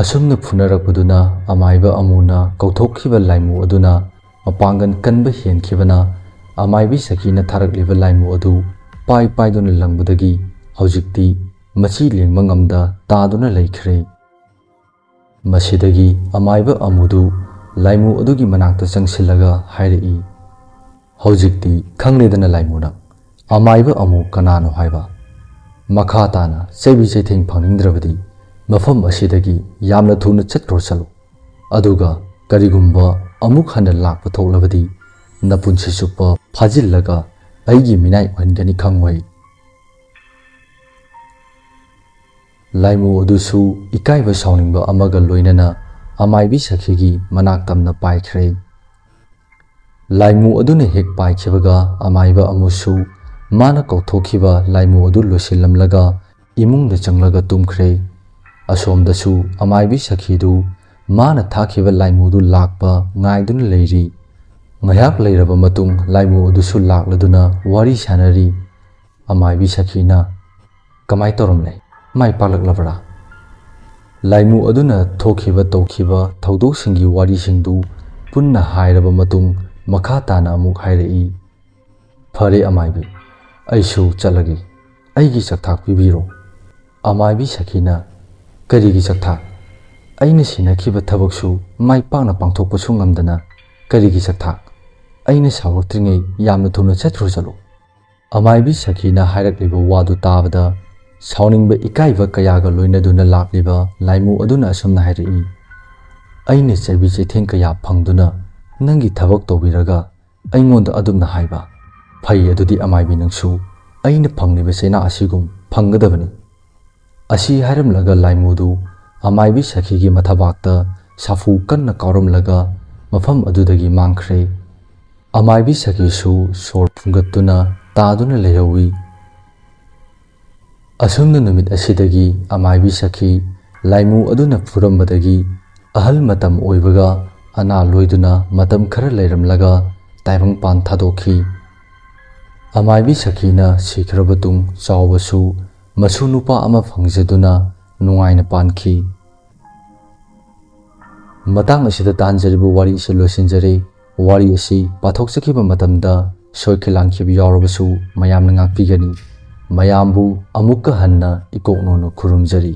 ꯑꯁꯨꯝꯅ ꯐꯨꯅꯔꯛꯄꯗꯨꯅ ꯑꯃꯥꯏꯕ ꯑꯃꯨꯅ ꯀꯧꯊꯣꯛꯈꯤꯕ ꯂꯥꯏꯃꯨ ꯑꯗꯨꯅ ꯃꯄꯥꯡꯒꯜ ꯀꯟꯕ ꯍꯦꯟꯈꯤꯕꯅ ꯑꯃꯥꯏꯕꯤ ꯁꯈꯤꯅ ꯊꯥꯔꯛꯂꯤꯕ ꯂꯥꯏꯃꯨ ꯑꯗꯨ ꯄꯥꯏ ꯄꯥꯏꯗꯨꯅ ꯂꯪꯕꯗꯒꯤ ꯍꯧꯖꯤꯛꯇꯤ ꯃꯆꯤ ꯂꯦꯡꯕ ꯉꯝꯗ ꯇꯥꯗꯨꯅ ꯂꯩꯈ꯭ꯔꯦ꯫ ꯃꯁꯤꯗꯒꯤ ꯑꯃꯥꯏꯕ ꯑꯃꯨꯗꯨ ꯂꯥꯏꯃꯨ ꯑꯗꯨꯒꯤ ꯃꯅꯥꯛꯇ ꯆꯪꯁꯤꯜꯂꯒ ꯍꯥꯏꯔꯛꯏ, "ꯍꯧꯖꯤꯛꯇꯤ ꯈꯪꯂꯦꯗꯅ ꯂꯥꯏꯃꯨꯅ ꯑꯃꯥꯏꯕ ꯑꯃꯨ ꯀꯅꯥꯅꯣ ꯍꯥꯏꯕ꯫ ꯃꯈꯥ ꯇꯥꯅ ꯆꯩꯕꯤ ꯆꯩꯊꯦꯡ ꯐꯪꯅꯤꯡꯗ꯭ꯔꯕꯗꯤ ꯃꯐꯝ ꯑꯁꯤꯗꯒꯤ ꯌꯥꯝꯅ ꯊꯨꯅ ꯆꯠꯈ꯭ꯔꯣ ꯆꯠꯂꯨ꯫ ꯑꯗꯨꯒ ꯀꯔꯤꯒꯨꯝꯕ ꯑꯃꯨꯛ ꯍꯟꯅ ꯂꯥꯛꯄ ꯊꯣꯛꯂꯕꯗꯤ ꯅꯄꯨꯟꯁꯤ ꯆꯨꯞꯄ ꯐꯥꯖꯤꯜꯂꯒ ꯑꯩꯒꯤ ꯃꯤꯅꯥꯏ ꯑꯣꯏꯍꯟꯒꯅꯤ ꯈꯪꯉꯣꯏ꯫" ꯂꯥꯏꯃꯨ ꯑꯗꯨꯁꯨ ꯏꯀꯥꯏꯕ ꯁꯥꯎꯅꯤꯡꯕ ꯑꯃꯒ ꯂꯣꯏꯅꯅ ꯑꯃꯥꯏꯕꯤ ꯁꯈꯤꯒꯤ ꯃꯅꯥꯛ ꯇꯝꯅ ꯄꯥꯏꯈ꯭ꯔꯦ꯫ ꯂꯥꯏꯃꯨ ꯑꯗꯨꯅ ꯍꯦꯛ ꯄꯥꯏꯈꯤꯕꯒ ꯑꯃꯥꯏꯕ ꯑꯃꯨꯁꯨ ꯃꯥꯅ ꯀꯧꯊꯣꯛꯈꯤꯕ ꯂꯥꯏꯃꯨ ꯑꯗꯨ ꯂꯣꯏꯁꯤꯜꯂꯝꯂꯒ ꯏꯃꯨꯡꯗ ꯆꯪꯂꯒ ꯇꯨꯝꯈ꯭ꯔꯦ꯫ ꯑꯁꯣꯝꯗꯁꯨ ꯑꯃꯥꯏꯕꯤ ꯁꯈꯤꯗꯨ ꯃꯥꯅ ꯊꯥꯈꯤꯕ ꯂꯥꯏꯃꯨꯗꯨ ꯂꯥꯛꯄ ꯉꯥꯏꯗꯨꯅ ꯂꯩꯔꯤ꯫ ꯉꯥꯏꯍꯥꯛ ꯂꯩꯔꯕ ꯃꯇꯨꯡ ꯂꯥꯏꯃꯨ ꯑꯗꯨꯁꯨ ꯂꯥꯛꯂꯗꯨꯅ ꯋꯥꯔꯤ ꯁꯥꯟꯅꯔꯤ꯫ ꯑꯃꯥꯏꯕꯤ ꯁꯈꯤꯅ, "ꯀꯃꯥꯏ ꯇꯧꯔꯝꯂꯦ? ꯃꯥꯏ ꯄꯥꯛꯂꯛꯂꯕ꯭ꯔꯥ?" ꯂꯥꯏꯃꯨ ꯑꯗꯨꯅ ꯊꯣꯛꯈꯤꯕ ꯇꯧꯈꯤꯕ ꯊꯧꯗꯣꯛꯁꯤꯡꯒꯤ ꯋꯥꯔꯤꯁꯤꯡꯗꯨ ꯄꯨꯟꯅ ꯍꯥꯏꯔꯕ ꯃꯇꯨꯡ ꯃꯈꯥ ꯇꯥꯅ ꯑꯃꯨꯛ ꯍꯥꯏꯔꯛꯏ, "ꯐꯔꯦ ꯑꯃꯥꯏꯕꯤ, ꯑꯩꯁꯨ ꯆꯠꯂꯒꯦ꯫ ꯑꯩꯒꯤ ꯆꯥꯛꯊꯥꯛ ꯄꯤꯕꯤꯔꯣ꯫" ꯑꯃꯥꯏꯕꯤ ꯁꯈꯤꯅ, "ꯀꯔꯤꯒꯤ ꯆꯥꯛꯊꯥꯛ? ꯑꯩꯅ ꯁꯤꯟꯅꯈꯤꯕ ꯊꯕꯛꯁꯨ ꯃꯥꯏ ꯄꯥꯛꯅ ꯄꯥꯡꯊꯣꯛꯄꯁꯨ ꯉꯝꯗꯅ ꯀꯔꯤꯒꯤ ꯆꯥꯛꯊꯥꯛ? ꯑꯩꯅ ꯁꯥꯎꯔꯛꯇ꯭ꯔꯤꯉꯩ ꯌꯥꯝꯅ ꯊꯨꯅ ꯆꯠꯈ꯭ꯔꯣ ꯆꯠꯂꯣ꯫" ꯑꯃꯥꯏꯕꯤ ꯁꯈꯤꯅ ꯍꯥꯏꯔꯛꯂꯤꯕ ꯋꯥꯗꯨ ꯇꯥꯕꯗ ꯁꯥꯎꯅꯤꯡꯕ ꯏꯀꯥꯏꯕ ꯀꯌꯥꯒ ꯂꯣꯏꯅꯗꯨꯅ ꯂꯥꯛꯂꯤꯕ ꯂꯥꯏꯃꯨ ꯑꯗꯨꯅ ꯑꯁꯨꯝꯅ ꯍꯥꯏꯔꯛꯏ, "ꯑꯩꯅ ꯆꯩꯕꯤ ꯆꯩꯊꯦꯡ ꯀꯌꯥ ꯐꯪꯗꯨꯅ ꯅꯪꯒꯤ ꯊꯕꯛ ꯇꯧꯕꯤꯔꯒ ꯑꯩꯉꯣꯟꯗ ꯑꯗꯨꯝꯅ ꯍꯥꯏꯕ? ꯐꯩ ꯑꯗꯨꯗꯤ ꯑꯃꯥꯏꯕꯤ ꯅꯪꯁꯨ ꯑꯩꯅ ꯐꯪꯂꯤꯕ ꯆꯩꯅꯥ ꯑꯁꯤꯒꯨꯝ ꯐꯪꯒꯗꯕꯅꯤ꯫" ꯑꯁꯤ ꯍꯥꯏꯔꯝꯂꯒ ꯂꯥꯏꯃꯨꯗꯨ ꯑꯃꯥꯏꯕꯤ ꯁꯈꯤꯒꯤ ꯃꯊꯕꯥꯛꯇ ꯁꯥꯐꯨ ꯀꯟꯅ ꯀꯥꯎꯔꯝꯂꯒ ꯃꯐꯝ ꯑꯗꯨꯗꯒꯤ ꯃꯥꯡꯈ꯭ꯔꯦ꯫ ꯑꯃꯥꯏꯕꯤ ꯁꯈꯤꯁꯨ ꯁꯣꯔ ꯐꯨꯡꯒꯠꯇꯨꯅ ꯇꯥꯗꯨꯅ ꯂꯩꯍꯧꯏ꯫ ꯑꯁꯨꯝꯅ ꯅꯨꯃꯤꯠ ꯑꯁꯤꯗꯒꯤ ꯑꯃꯥꯏꯕꯤ ꯁꯈꯤ ꯂꯥꯏꯃꯨ ꯑꯗꯨꯅ ꯐꯨꯔꯝꯕꯗꯒꯤ ꯑꯍꯜ ꯃꯇꯝ ꯑꯣꯏꯕꯒ ꯑꯅꯥ ꯂꯣꯏꯗꯨꯅ ꯃꯇꯝ ꯈꯔ ꯂꯩꯔꯝꯂꯒ ꯇꯥꯏꯕꯪꯄꯥꯟ ꯊꯥꯗꯣꯛꯈꯤ꯫ ꯑꯃꯥꯏꯕꯤ ꯁꯈꯤꯅ ꯁꯤꯈ꯭ꯔꯕ ꯇꯨꯡ ꯆꯥꯎꯕꯁꯨ ꯃꯁꯨ ꯅꯨꯄꯥ ꯑꯃ ꯐꯪꯖꯗꯨꯅ ꯅꯨꯡꯉꯥꯏꯅ ꯄꯥꯟꯈꯤ꯫ ꯃꯇꯥꯡ ꯑꯁꯤꯗ ꯇꯥꯟꯖꯔꯤꯕ ꯋꯥꯔꯤ ꯑꯁꯤ ꯂꯣꯏꯁꯤꯟꯖꯔꯦ꯫ ꯋꯥꯔꯤ ꯑꯁꯤ ꯄꯥꯊꯣꯛꯆꯈꯤꯕ ꯃꯇꯝꯗ ꯁꯣꯏꯈꯤ ꯂꯥꯟꯈꯤꯕ ꯌꯥꯎꯔꯕꯁꯨ ꯃꯌꯥꯝꯅ ꯉꯥꯛꯄꯤꯒꯅꯤ꯫ ꯃꯌꯥꯝꯕꯨ ꯑꯃꯨꯛꯀ ꯍꯟꯅ ꯏꯀꯣꯛꯅꯣꯅ ꯈꯨꯔꯨꯝꯖꯔꯤ꯫